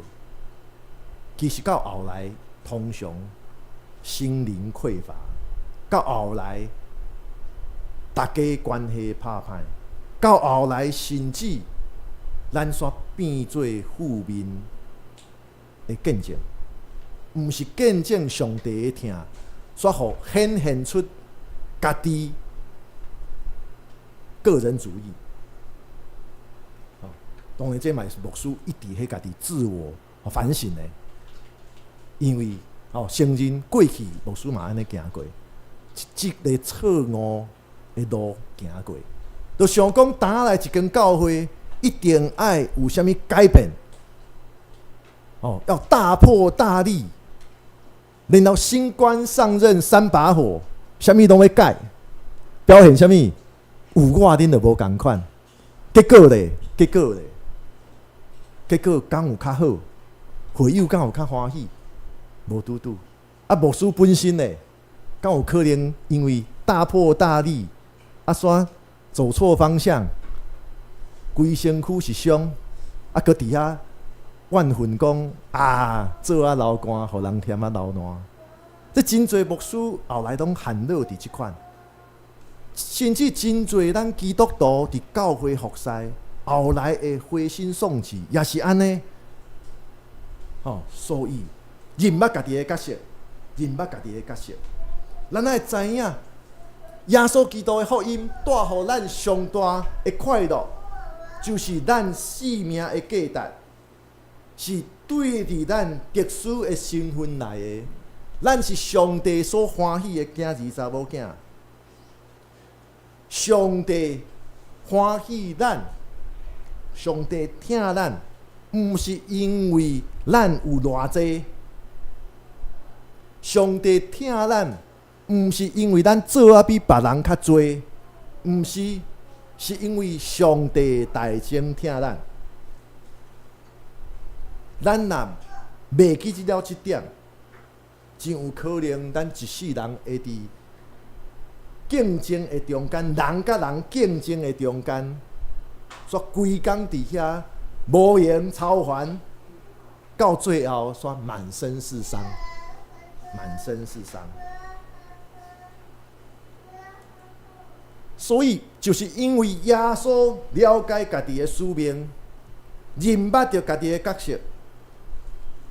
其實到後來通常心靈匱乏，到後來，大家關係拍歹，到後來甚至咱煞變做負面的見證，毋是見證上帝的疼，煞予顯現出家己個人主義。當然，這嘛是牧師一直彼家己自我反省的，因為承認過去牧師嘛按呢行過，這个錯誤的路行過，就想講打來一間教會，一定愛有啥物改變，要大破大立，然後新官上任三把火，啥物攏欲改，表現啥物？有我恁就無仝款，結果咧，結果咧，結果敢有較好？會友敢有較歡喜？無拄拄。啊，牧師本身咧，敢有可能因為大破大立，啊，煞走錯方向，規身軀是傷，啊，閣佇遐怨恨講啊，做啊流汗，予人嫌啊流爛。這真濟牧師後來攏陷落佇這款，甚至真濟咱基督徒佇教會服侍，後來會灰心喪志，也是按呢。吼，所以認捌家己的角色，認捌家己的角色，咱愛知影耶穌基督的福音帶予咱上大的快樂，就是咱生命的價值，是對佇咱特殊的身份來的。咱是上帝所歡喜的囝兒查某囝，上帝歡喜咱，上帝疼咱，毋是因為咱有偌濟。上帝疼咱，毋是因為咱做啊比別人較濟，毋是，是因為上帝大情疼咱。咱若袂記得了這點，真有可能咱一世人會佇競爭的中間，人佮人競爭的中間，煞規工佇遐無閒操煩，到最後煞滿身是傷，滿身是傷。所以，就是因為耶穌了解家己的使命，認捌著家己的角色，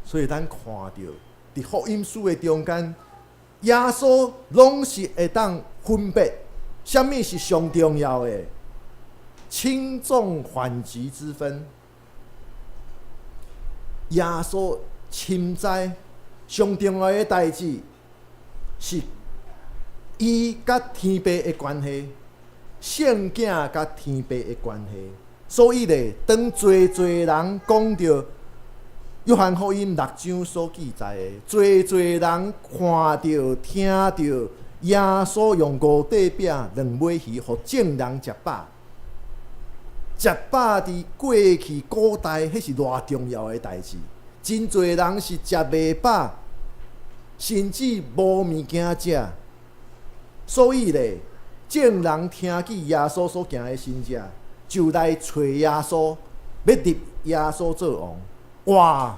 所以咱看著佇福音書的中間，耶穌攏是會當分別啥物是上重要的，輕重緩急之分。耶穌深知上重要的代誌是伊佮天父的關係，聖囝佮天父的關係。所以咧，當濟濟人講著約翰福音六章所記載的，濟濟人看著、聽著耶穌用五塊餅、兩尾魚，予眾人食飽。食飽佇過去古代，彼是偌重要的代誌。真濟人是食袂飽，甚至無物件食。所以咧，眾人聽見耶穌所行的神跡，就來揣耶穌，欲立耶穌做王。哇！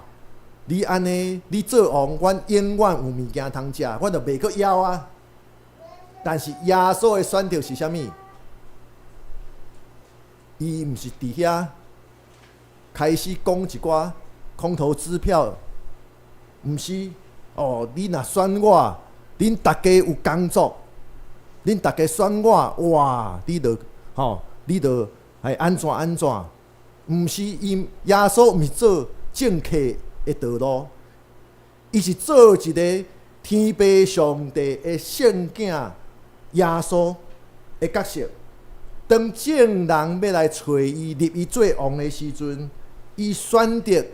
你按呢，你做王，阮永遠有物件通食，阮就袂閣枵啊。但是耶穌的選擇是啥物？伊毋是佇遐開始講一寡空頭支票，毋是哦。你若選我，恁逐家有工作，恁逐家選我，哇！你就吼，你就會按怎按怎？毋是伊耶穌毋是做政客的道路，伊是做一个天父上帝的聖囝耶穌的角色。當眾人欲來揣伊立伊做王的時陣，伊選擇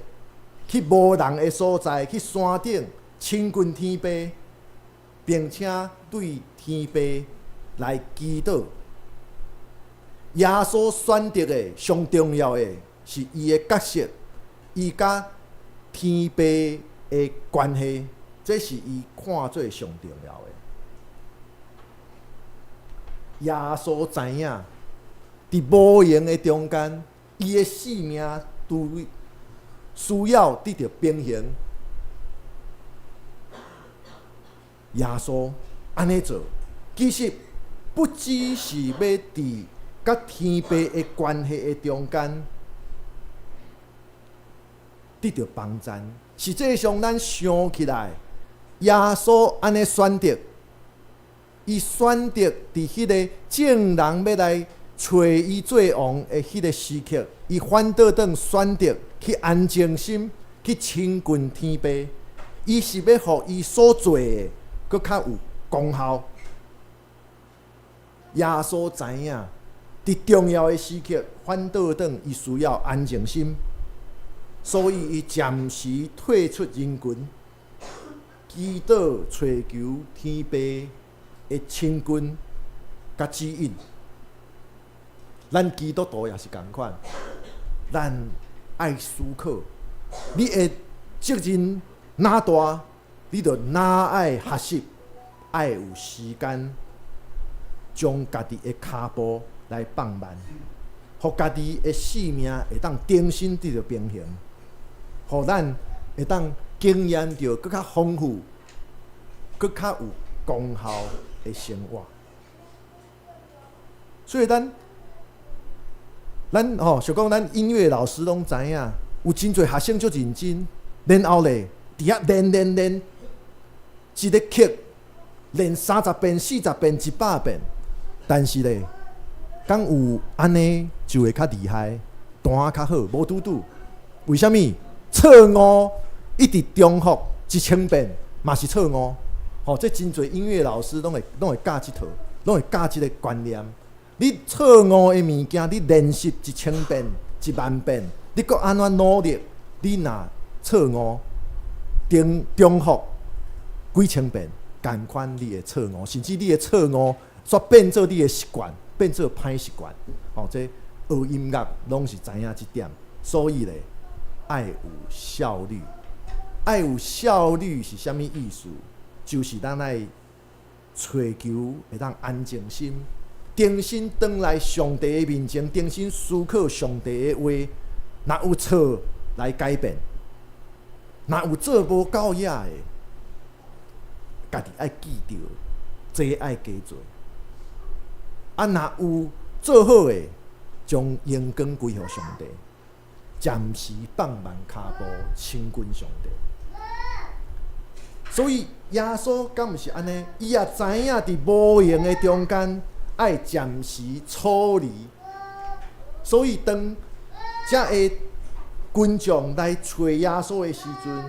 去無人的所在，去山頂親近天父，並且對天父來祈禱。耶穌選擇的上重要的是伊的角色，伊佮天父的關係，這是伊看做上重要的。耶穌知影，佇無閒的中間，伊的性命都需要得著平衡。耶穌按呢做，其實不只是欲佇佮天父的關係的中間得著幫贊。實際上，咱想起來，耶穌按呢選擇，伊選擇佇彼个眾人欲來揣伊做王的彼个時刻，伊反倒轉選擇去安靜心，去親近天父。伊是欲予伊所做的閣較有功效。耶穌知影，佇重要的時刻，反倒轉伊需要安靜心，所以伊暫時退出人群，祈禱揣求天父的親近佮指引。咱基督徒也是仝款，咱愛思考，你的責任若大，你就若愛學習，愛有時間將家己的跤步來放慢，予家己的性命會當重新得著平衡，予咱會當經驗著閣較豐富、閣較有功效的生活。所以咱咱吼，想講咱音樂老師攏知影，有真濟學生足認真，然後咧佇遐練練練，一个曲練30遍、40遍、100遍，但是咧，敢有按呢就會較厲害，彈較好，無拄拄。為啥物？錯誤一直重複1000遍嘛是錯誤。吼，這真濟音樂老師攏會教這套，攏會教這个觀念。你錯誤的物件，你練習1000遍、1萬遍，你閣按怎努力？你若錯誤，重重複幾千遍，仝款你會錯誤，甚至你的錯誤煞變做你的習慣，變做歹習慣。吼，這學音樂攏是知影這點，所以咧，愛有效率。愛有效率是啥物意思？就是咱愛揣求會當安靜心，重新轉來上帝的面前，重新思考上帝的話，若有錯來改變，若有做無夠額的，家己愛記著，這愛加做。啊，若有做好的，將榮光歸予上帝，暫時放慢跤步，親近上帝。所以耶穌敢毋是按呢？伊也知影佇無閒的中間愛暫時抽離，所以當遮个群眾來揣耶穌的時陣，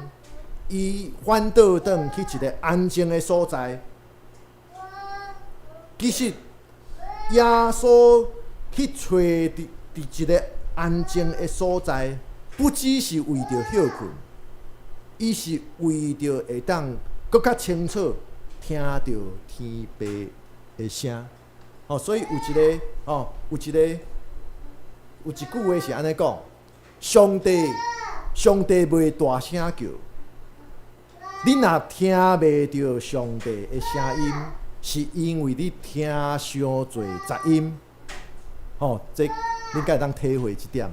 伊反倒轉去一个安靜的所在。其實耶穌去揣佇一个安靜的所在，不只是為著歇睏，伊是為著會當閣較清楚聽著天父的聲。哦，所以有一个哦，有一个有一句話是按呢講：上帝，上帝袂大聲叫，你若聽袂著上帝的聲音，是因為你聽傷濟雜音。吼，這你敢會當體會這點？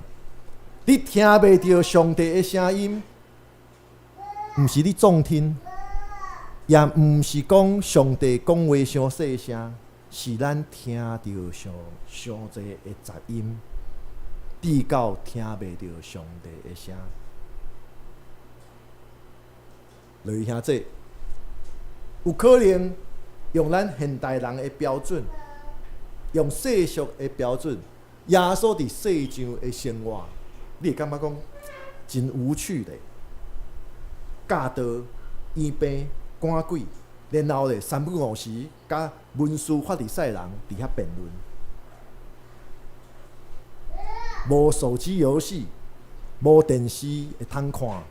你聽袂著上帝的聲音，毋是你壯聽，也毋是講上帝講話傷細聲，是咱聽著傷傷濟的雜音，至到聽袂著上帝的聲。落去兄弟，有可能用咱現代人的標準，用世俗的標準，耶穌佇世上的生活，你會感覺講真無趣咧。教導、醫病、趕鬼，然後咧三不五時，佮文士法利賽人佇遐辯論。無手機遊戲，無電視會通看，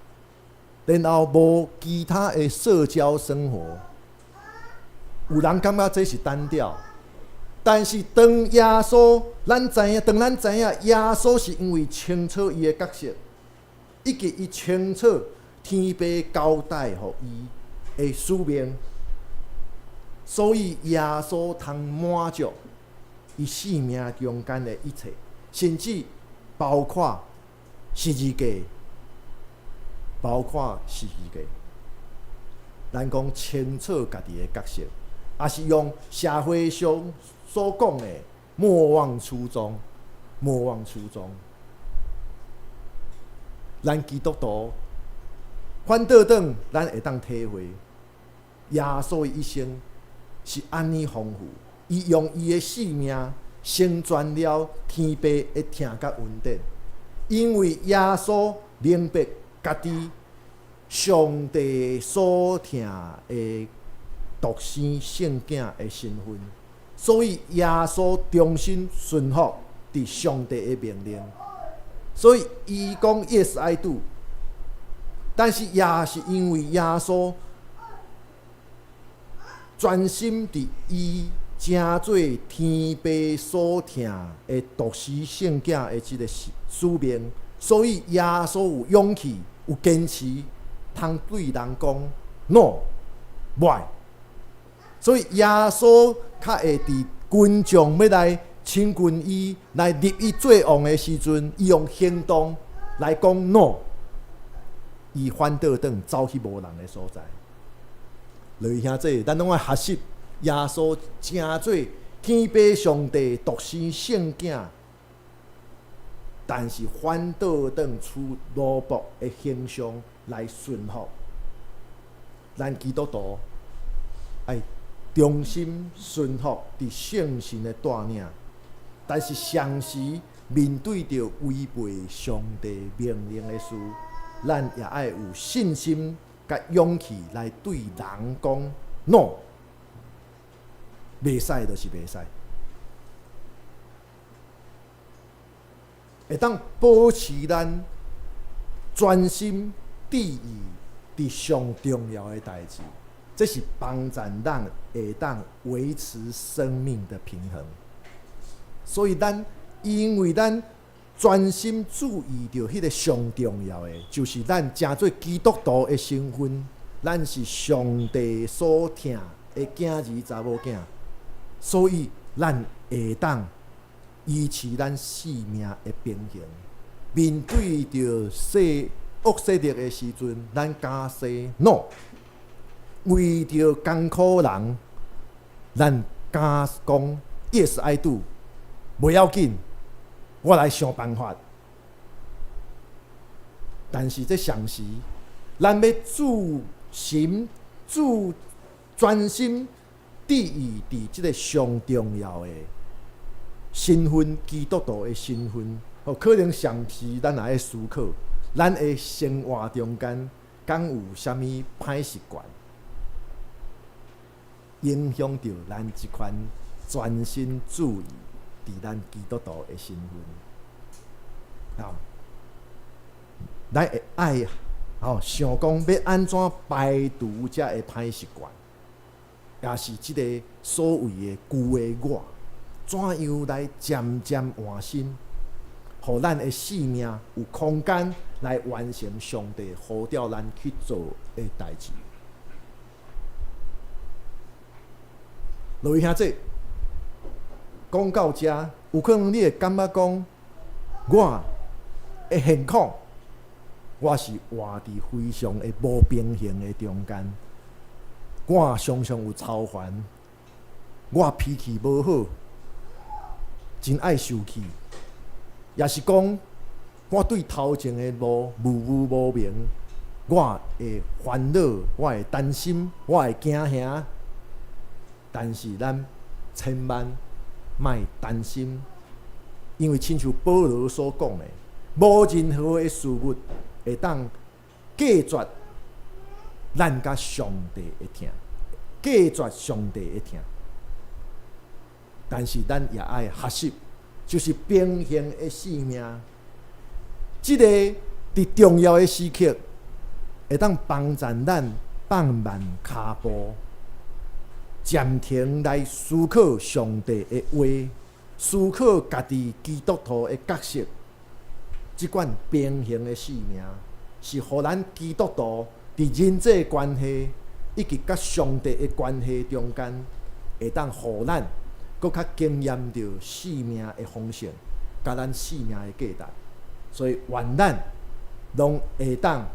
然後無其他的社交生活。有人感覺這是單調，但是當耶穌，咱知影，當咱知影耶穌是因為清楚伊的角色，以及伊清楚天父交代予伊的使命，所以耶穌通滿足伊生命中間的一切，甚至包括十字架，包括十字架。咱講清楚家己的角色，也是用社會上所講的莫忘初衷，莫忘初衷。咱基督徒反倒轉，咱會當體會耶穌一生是按呢豐富，伊用伊的性命成全了天父的疼佮恩典，因為耶穌明白家己上帝所疼的獨生聖囝的身份，所以耶穌忠心順服佇上帝的命令，所以伊講 Yes I do。但是也是因為耶穌專心佇伊成做天父所疼的獨生聖囝的這個使命，所以耶穌有勇氣、有堅持，通對人講 No，袂。所以耶穌較會佇群眾欲來親近伊、來立伊做王的時陣，伊用行動來講 No，伊反倒轉走去無人的所在。各位兄弟，咱攏愛學習耶穌成做天父上帝獨生聖囝，但是反倒轉處奴僕的形象來順服。咱基督徒愛忠心順服佇聖神的帶領，但是同時面對著違背上帝命令的事，咱也愛有信心佮勇氣來對人講 no，袂使就是袂使，會當保持咱專心致意佇上重要的代誌，這是幫助咱會當維持生命的平衡。所以咱因為咱專心注意著彼個上重要的，就是咱成做基督徒的身份，咱是上帝所疼的囝兒查某囝，所以咱會當維持咱生命的平衡。面對著勢惡勢力的時陣，咱敢 say no；為著艱苦人，咱敢講 yes I do，無要緊，我來想辦法。但是這同時，咱欲注心、注專心致意佇這个上重要的身份，基督徒的身份，哦，可能常時咱也愛思考，咱的生活中間敢有啥物歹習慣，影響著咱這款專心注意佇咱基督徒的身份。啊，咱會愛吼想講欲按怎排除遮个歹習慣，也是這个所謂的舊的我，怎樣來漸漸換新，予咱的生命有空間來完成上帝呼召咱去做的代誌。各位兄弟，講到遮，有可能你會感覺講，我的現況，我是活佇非常的無平衡的中間，我常常有操煩，我脾氣無好，真愛受氣，也是講我對頭前的路模糊無明，我會煩惱，我會擔心，我會驚嚇。但是咱千萬莫擔心，因為親像保羅所講的，無任何的事物會當隔絕咱佮上帝的疼，隔絕上帝的疼。但是咱也愛學習，就是平衡的生命。這个佇重要的時刻，會當幫助咱放慢跤步，暫停來思考上帝的話，思考家己基督徒的角色。這款平衡的生命，是予咱基督徒佇人際關係以及佮上帝的關係中間，會當予咱閣較經驗著生命的豐盛，佮咱生命的價值。所以，願咱攏會當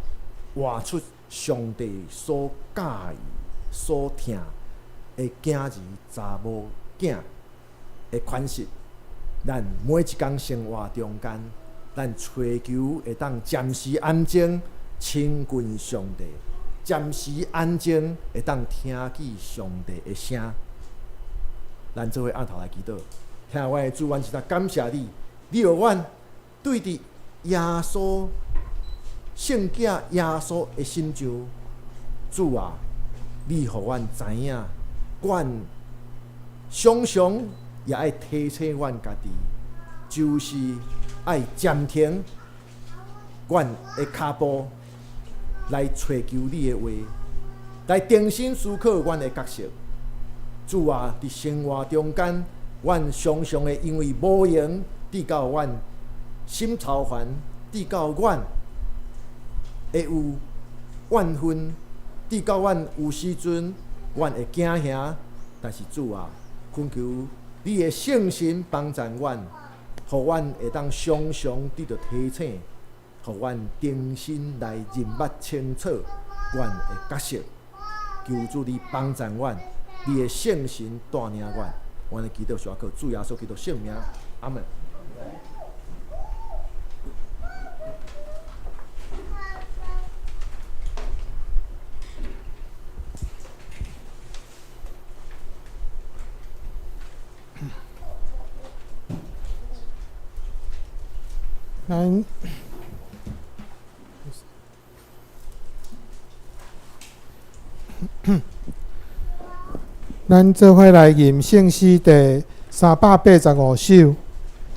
活出上帝所佮意、所疼的囝兒、查某囝的款式。咱每一工生活中間，咱揣求會當暫時安靜親近上帝，暫時安靜會當聽見上帝的聲。咱做伙按頭來祈禱，聽我的主，阮實在感謝你，你予阮對佇耶穌聖子耶穌的心像，主啊，你予阮知影，阮常常也愛提醒阮家己，就是愛暫停阮的跤步，來揣求你的話，來重新思考阮的角色。主啊，佇生活中間，阮常常會因為無閒，致到阮心操煩，致到阮會有怨恨，致到阮有時陣阮會驚嚇。但是主啊，懇求你的聖神幫助阮，予阮會當常常得著提醒，予阮重新來認捌清楚阮的角色。求主你幫助阮，你的聖神帶領阮，阮的祈禱是靠主耶穌基督聖名，阿門。咱咱做伙來吟聖詩第385首。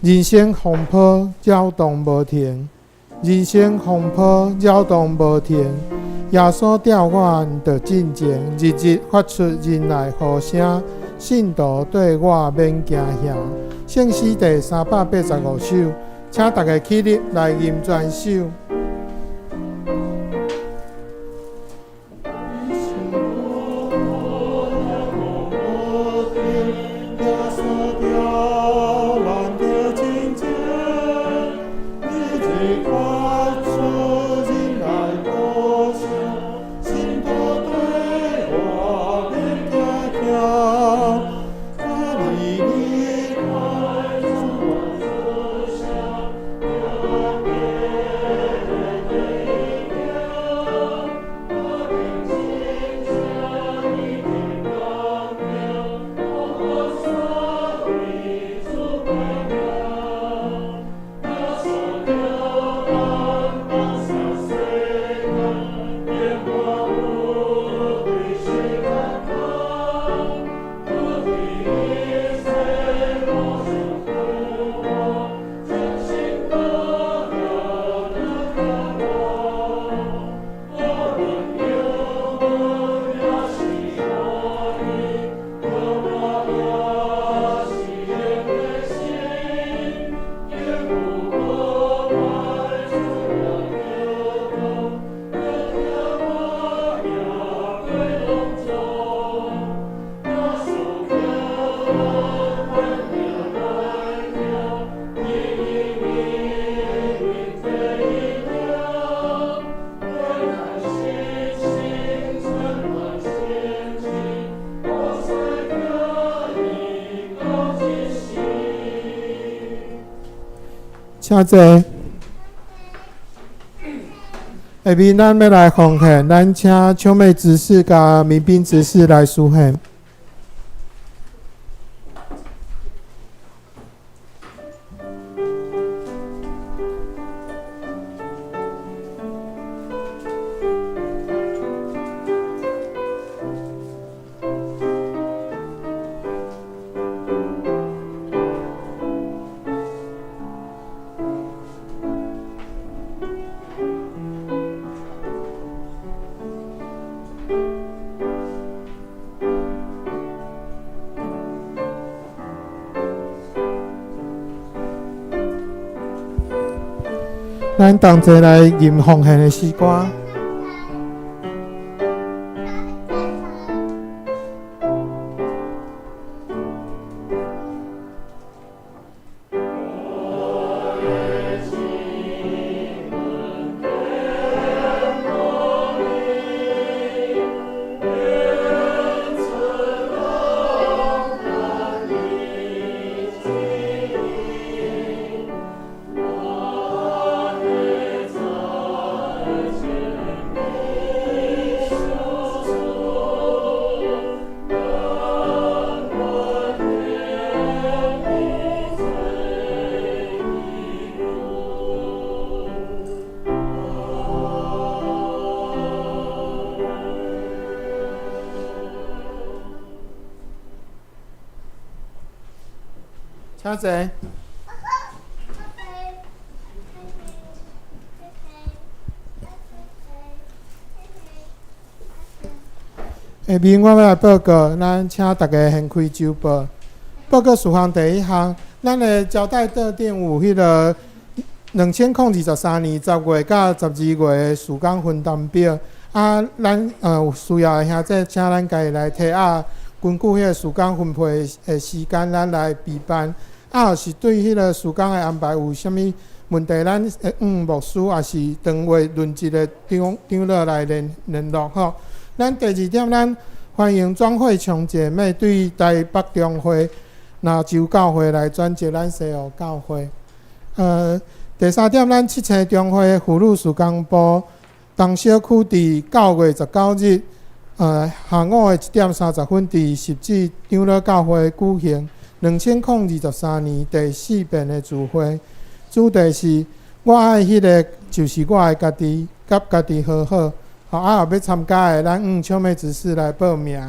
人生風波擾動無停，人生風波擾動無停。耶穌帶阮著進前，日日發出仁愛呼聲，信徒對我免驚嚇。聖詩第385首，請大家起立來吟全首。請坐。下面咱欲來奉獻，咱請秋妹執事佮民兵執事來司獻。咱同齊來吟奉獻的詩歌。請坐。下面我欲來報告，咱請大家掀開週報。報告事項第一項，咱的招待桌頂有彼个2023年10月佮12月的事工分擔表。啊，咱有需要的兄弟，請咱家己來提仔，根據彼个事工分配的時間，咱來備辦。啊，若是對彼個事工的安排有啥物問題，咱會向牧師抑是當話輪值的長長老來聯聯絡吼。咱第二點，咱歡迎莊惠瓊姐妹對台北中會、蘭州教會來轉接咱西湖教會。第三點，咱七星中會婦女事工部東小區佇9月19日，下午的1點30分，佇十字長老教會舉行2023年第四遍的聚會，主題是我愛彼个就是我愛家己，佮家己和好。吼，啊，若欲參加的，咱向秋妹執事來報名。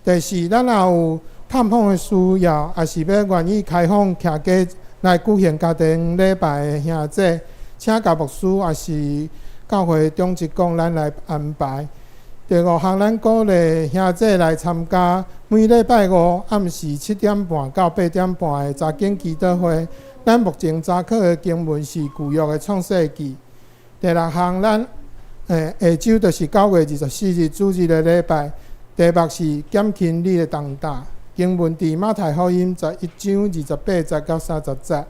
第四，咱若有探訪的需要，抑是欲願意開放徛家來舉行家庭禮拜的兄弟，請共牧師抑是教會長執講，咱來安排。第五項，咱鼓勵兄弟來參加每禮拜五暗時7點半到8點半的查經祈禱會。咱目前查考的經文是舊約的創世記。第六項，咱下週就是9月24日主日的禮拜，題目是減輕你的重擔。經文佇馬太福音11章28節到30節。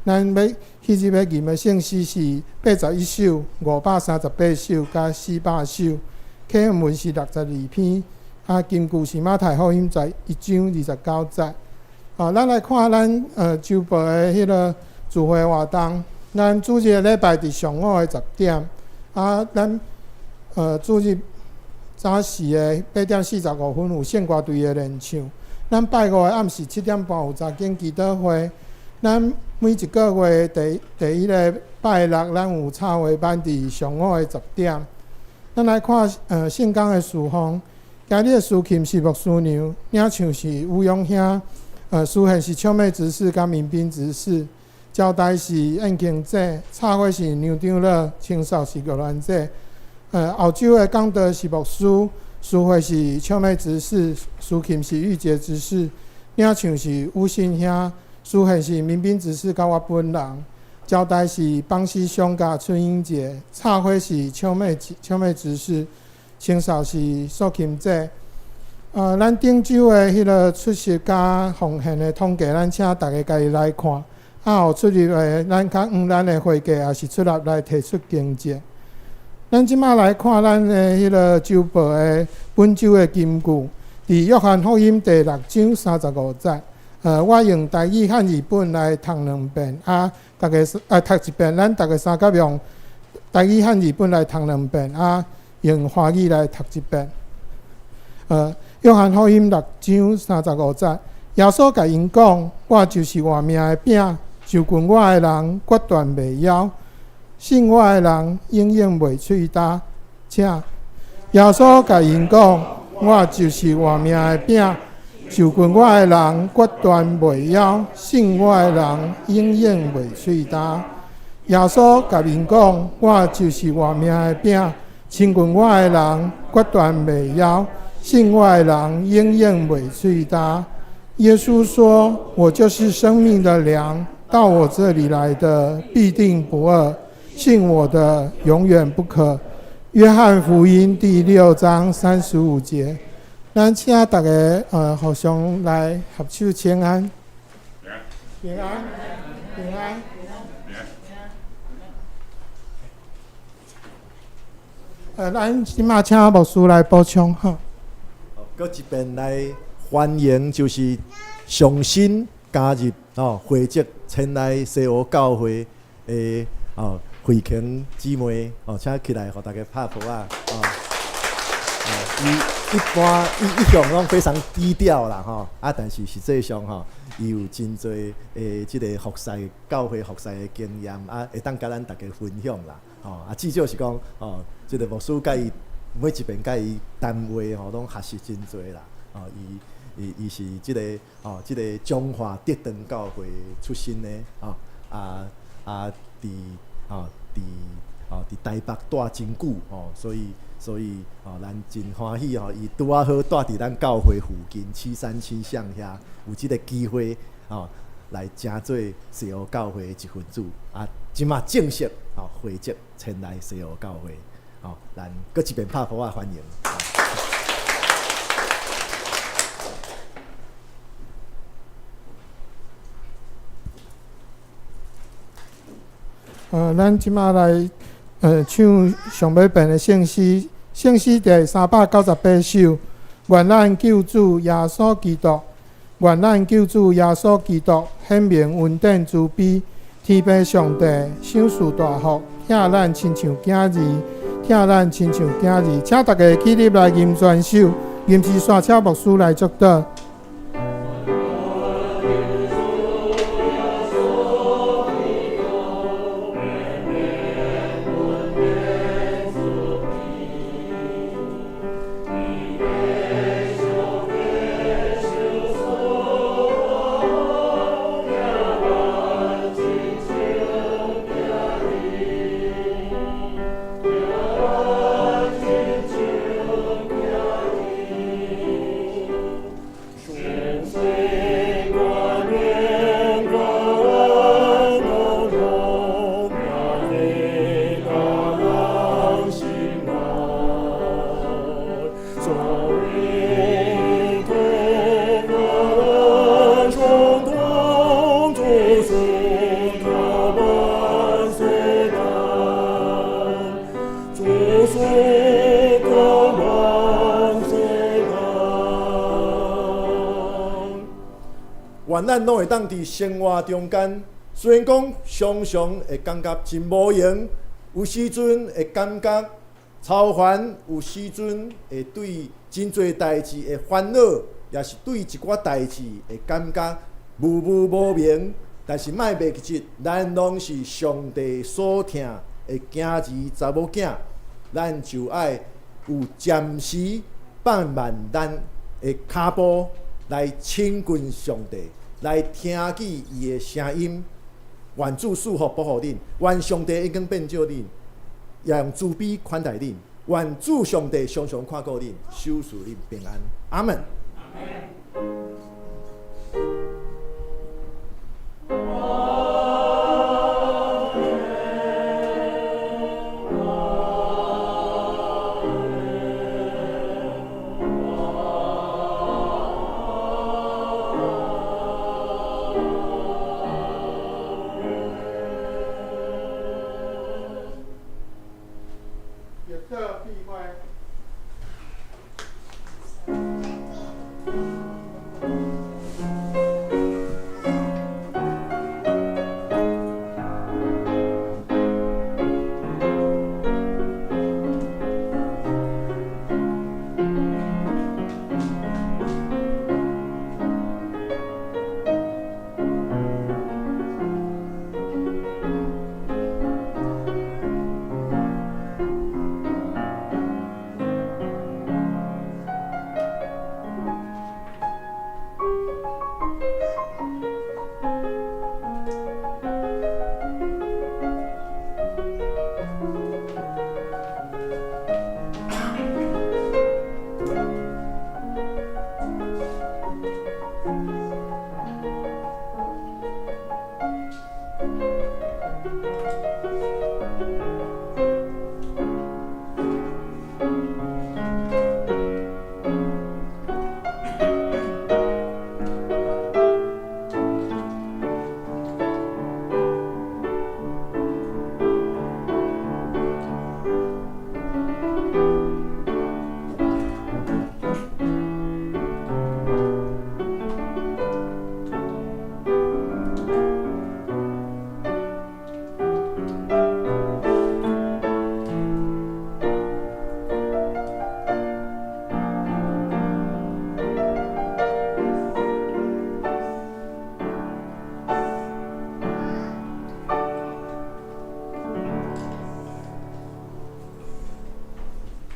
咱欲彼日欲吟的聖詩是81首、538首佮400首。課文是62篇，啊，根據是馬太福音11章29節。啊，咱來看咱週報的彼个聚會活動。咱主日的禮拜佇上午的10點，啊，咱主日早時的8點45分有聖歌隊的練唱。咱拜五的暗時7點半有查經祈禱會。咱每一个月第第一个拜六，咱有插畫班佇上午的10點。咱來看聖工的事奉，今日的司琴是牧師娘，領唱是吳勇兄，司獻是秋妹執事佮民兵執事，招待是燕慶姐，插花是梁長老，清掃是玉蘭姐。後週的講道是牧師，司會是秋妹執事，司琴是玉潔執事，領唱是吳信兄，司獻是民兵執事佮我本人。招待是邦師兄佮春英姐，插花是秋妹秋妹執事，清掃是素琴姐。咱頂週的彼个出席佮奉獻的統計，咱請大家家己來看。啊，有出入的，咱較向咱的會計抑是出納來提出更正。咱這馬來看咱的彼个週報的本週的金句，佇約翰福音第六章35節。我用台語漢字本來讀兩遍，啊，逐家啊讀一遍，咱逐家相佮用台語漢字本來讀兩遍，啊，用華語來讀一遍。約翰福音六章三十五節，耶穌共𪜶講：我就是活命的餅，就近我的人決斷袂枵，信我的人永遠袂喙焦。請耶穌共𪜶講：我就是活命的餅。就近我的人決斷袂枵，信我的人永遠袂喙焦。耶穌共𪜶講：我就是活命的餅，親近我的人決斷袂枵，信我的人永遠袂喙焦。耶穌說：我就是生命的糧，到我這裡來的必定不餓，信我的永遠不渴。約翰福音第六章35節。咱請逐家互相來合手請安，平安，平安。咱這馬請牧師來補充哈。閣一遍來歡迎，就是上新加入哦，會籍前來西湖教會的哦，慧瓊姊妹哦，請起來，予大家拍噗仔哦。伊一般伊一向攏非常低調啦吼，啊，但是實際上吼，伊有真濟的這个服侍教會服侍的經驗，啊，會當佮咱逐家分享啦，吼，啊，至少是講吼，這个牧師佮伊每一遍佮伊談話吼，攏學習真濟啦，吼，伊伊是這个吼，這个彰化德長教會出身的，吼啊啊，佇吼佇吼佇台北蹛真久吼，所以吼，咱真歡喜吼，伊拄仔好蹛佇咱教會附近737巷遐，有這个機會吼，來成做西湖教會的一份子，啊，這馬正式吼會籍遷來西湖教會，吼，咱閣一遍拍鼓仔歡迎。咱這馬來唱上尾遍的聖詩，聖詩第398首，願咱救主耶穌基督，願咱救主耶穌基督顯明恩典慈悲，天父上帝賞賜大福，疼咱親像囝兒，疼咱親像囝兒，請大家起立來吟全首，吟詩煞請牧師來祝禱。願咱攏會當佇生活中間，雖然講常常會感覺真無閒，有時陣會感覺操煩，有時陣會對真濟代誌會煩惱，也是對一寡代誌會感覺模糊無明。但是莫袂記得，咱攏是上帝所疼的囝兒、查某囝，咱就愛有暫時放慢咱的跤步，來親近上帝，來聽見伊的聲音。願主賜福保護恁，願上帝恩光遍照恁，也用慈悲款待恁。願主上帝常常看顧恁，守賜恁平安。阿門。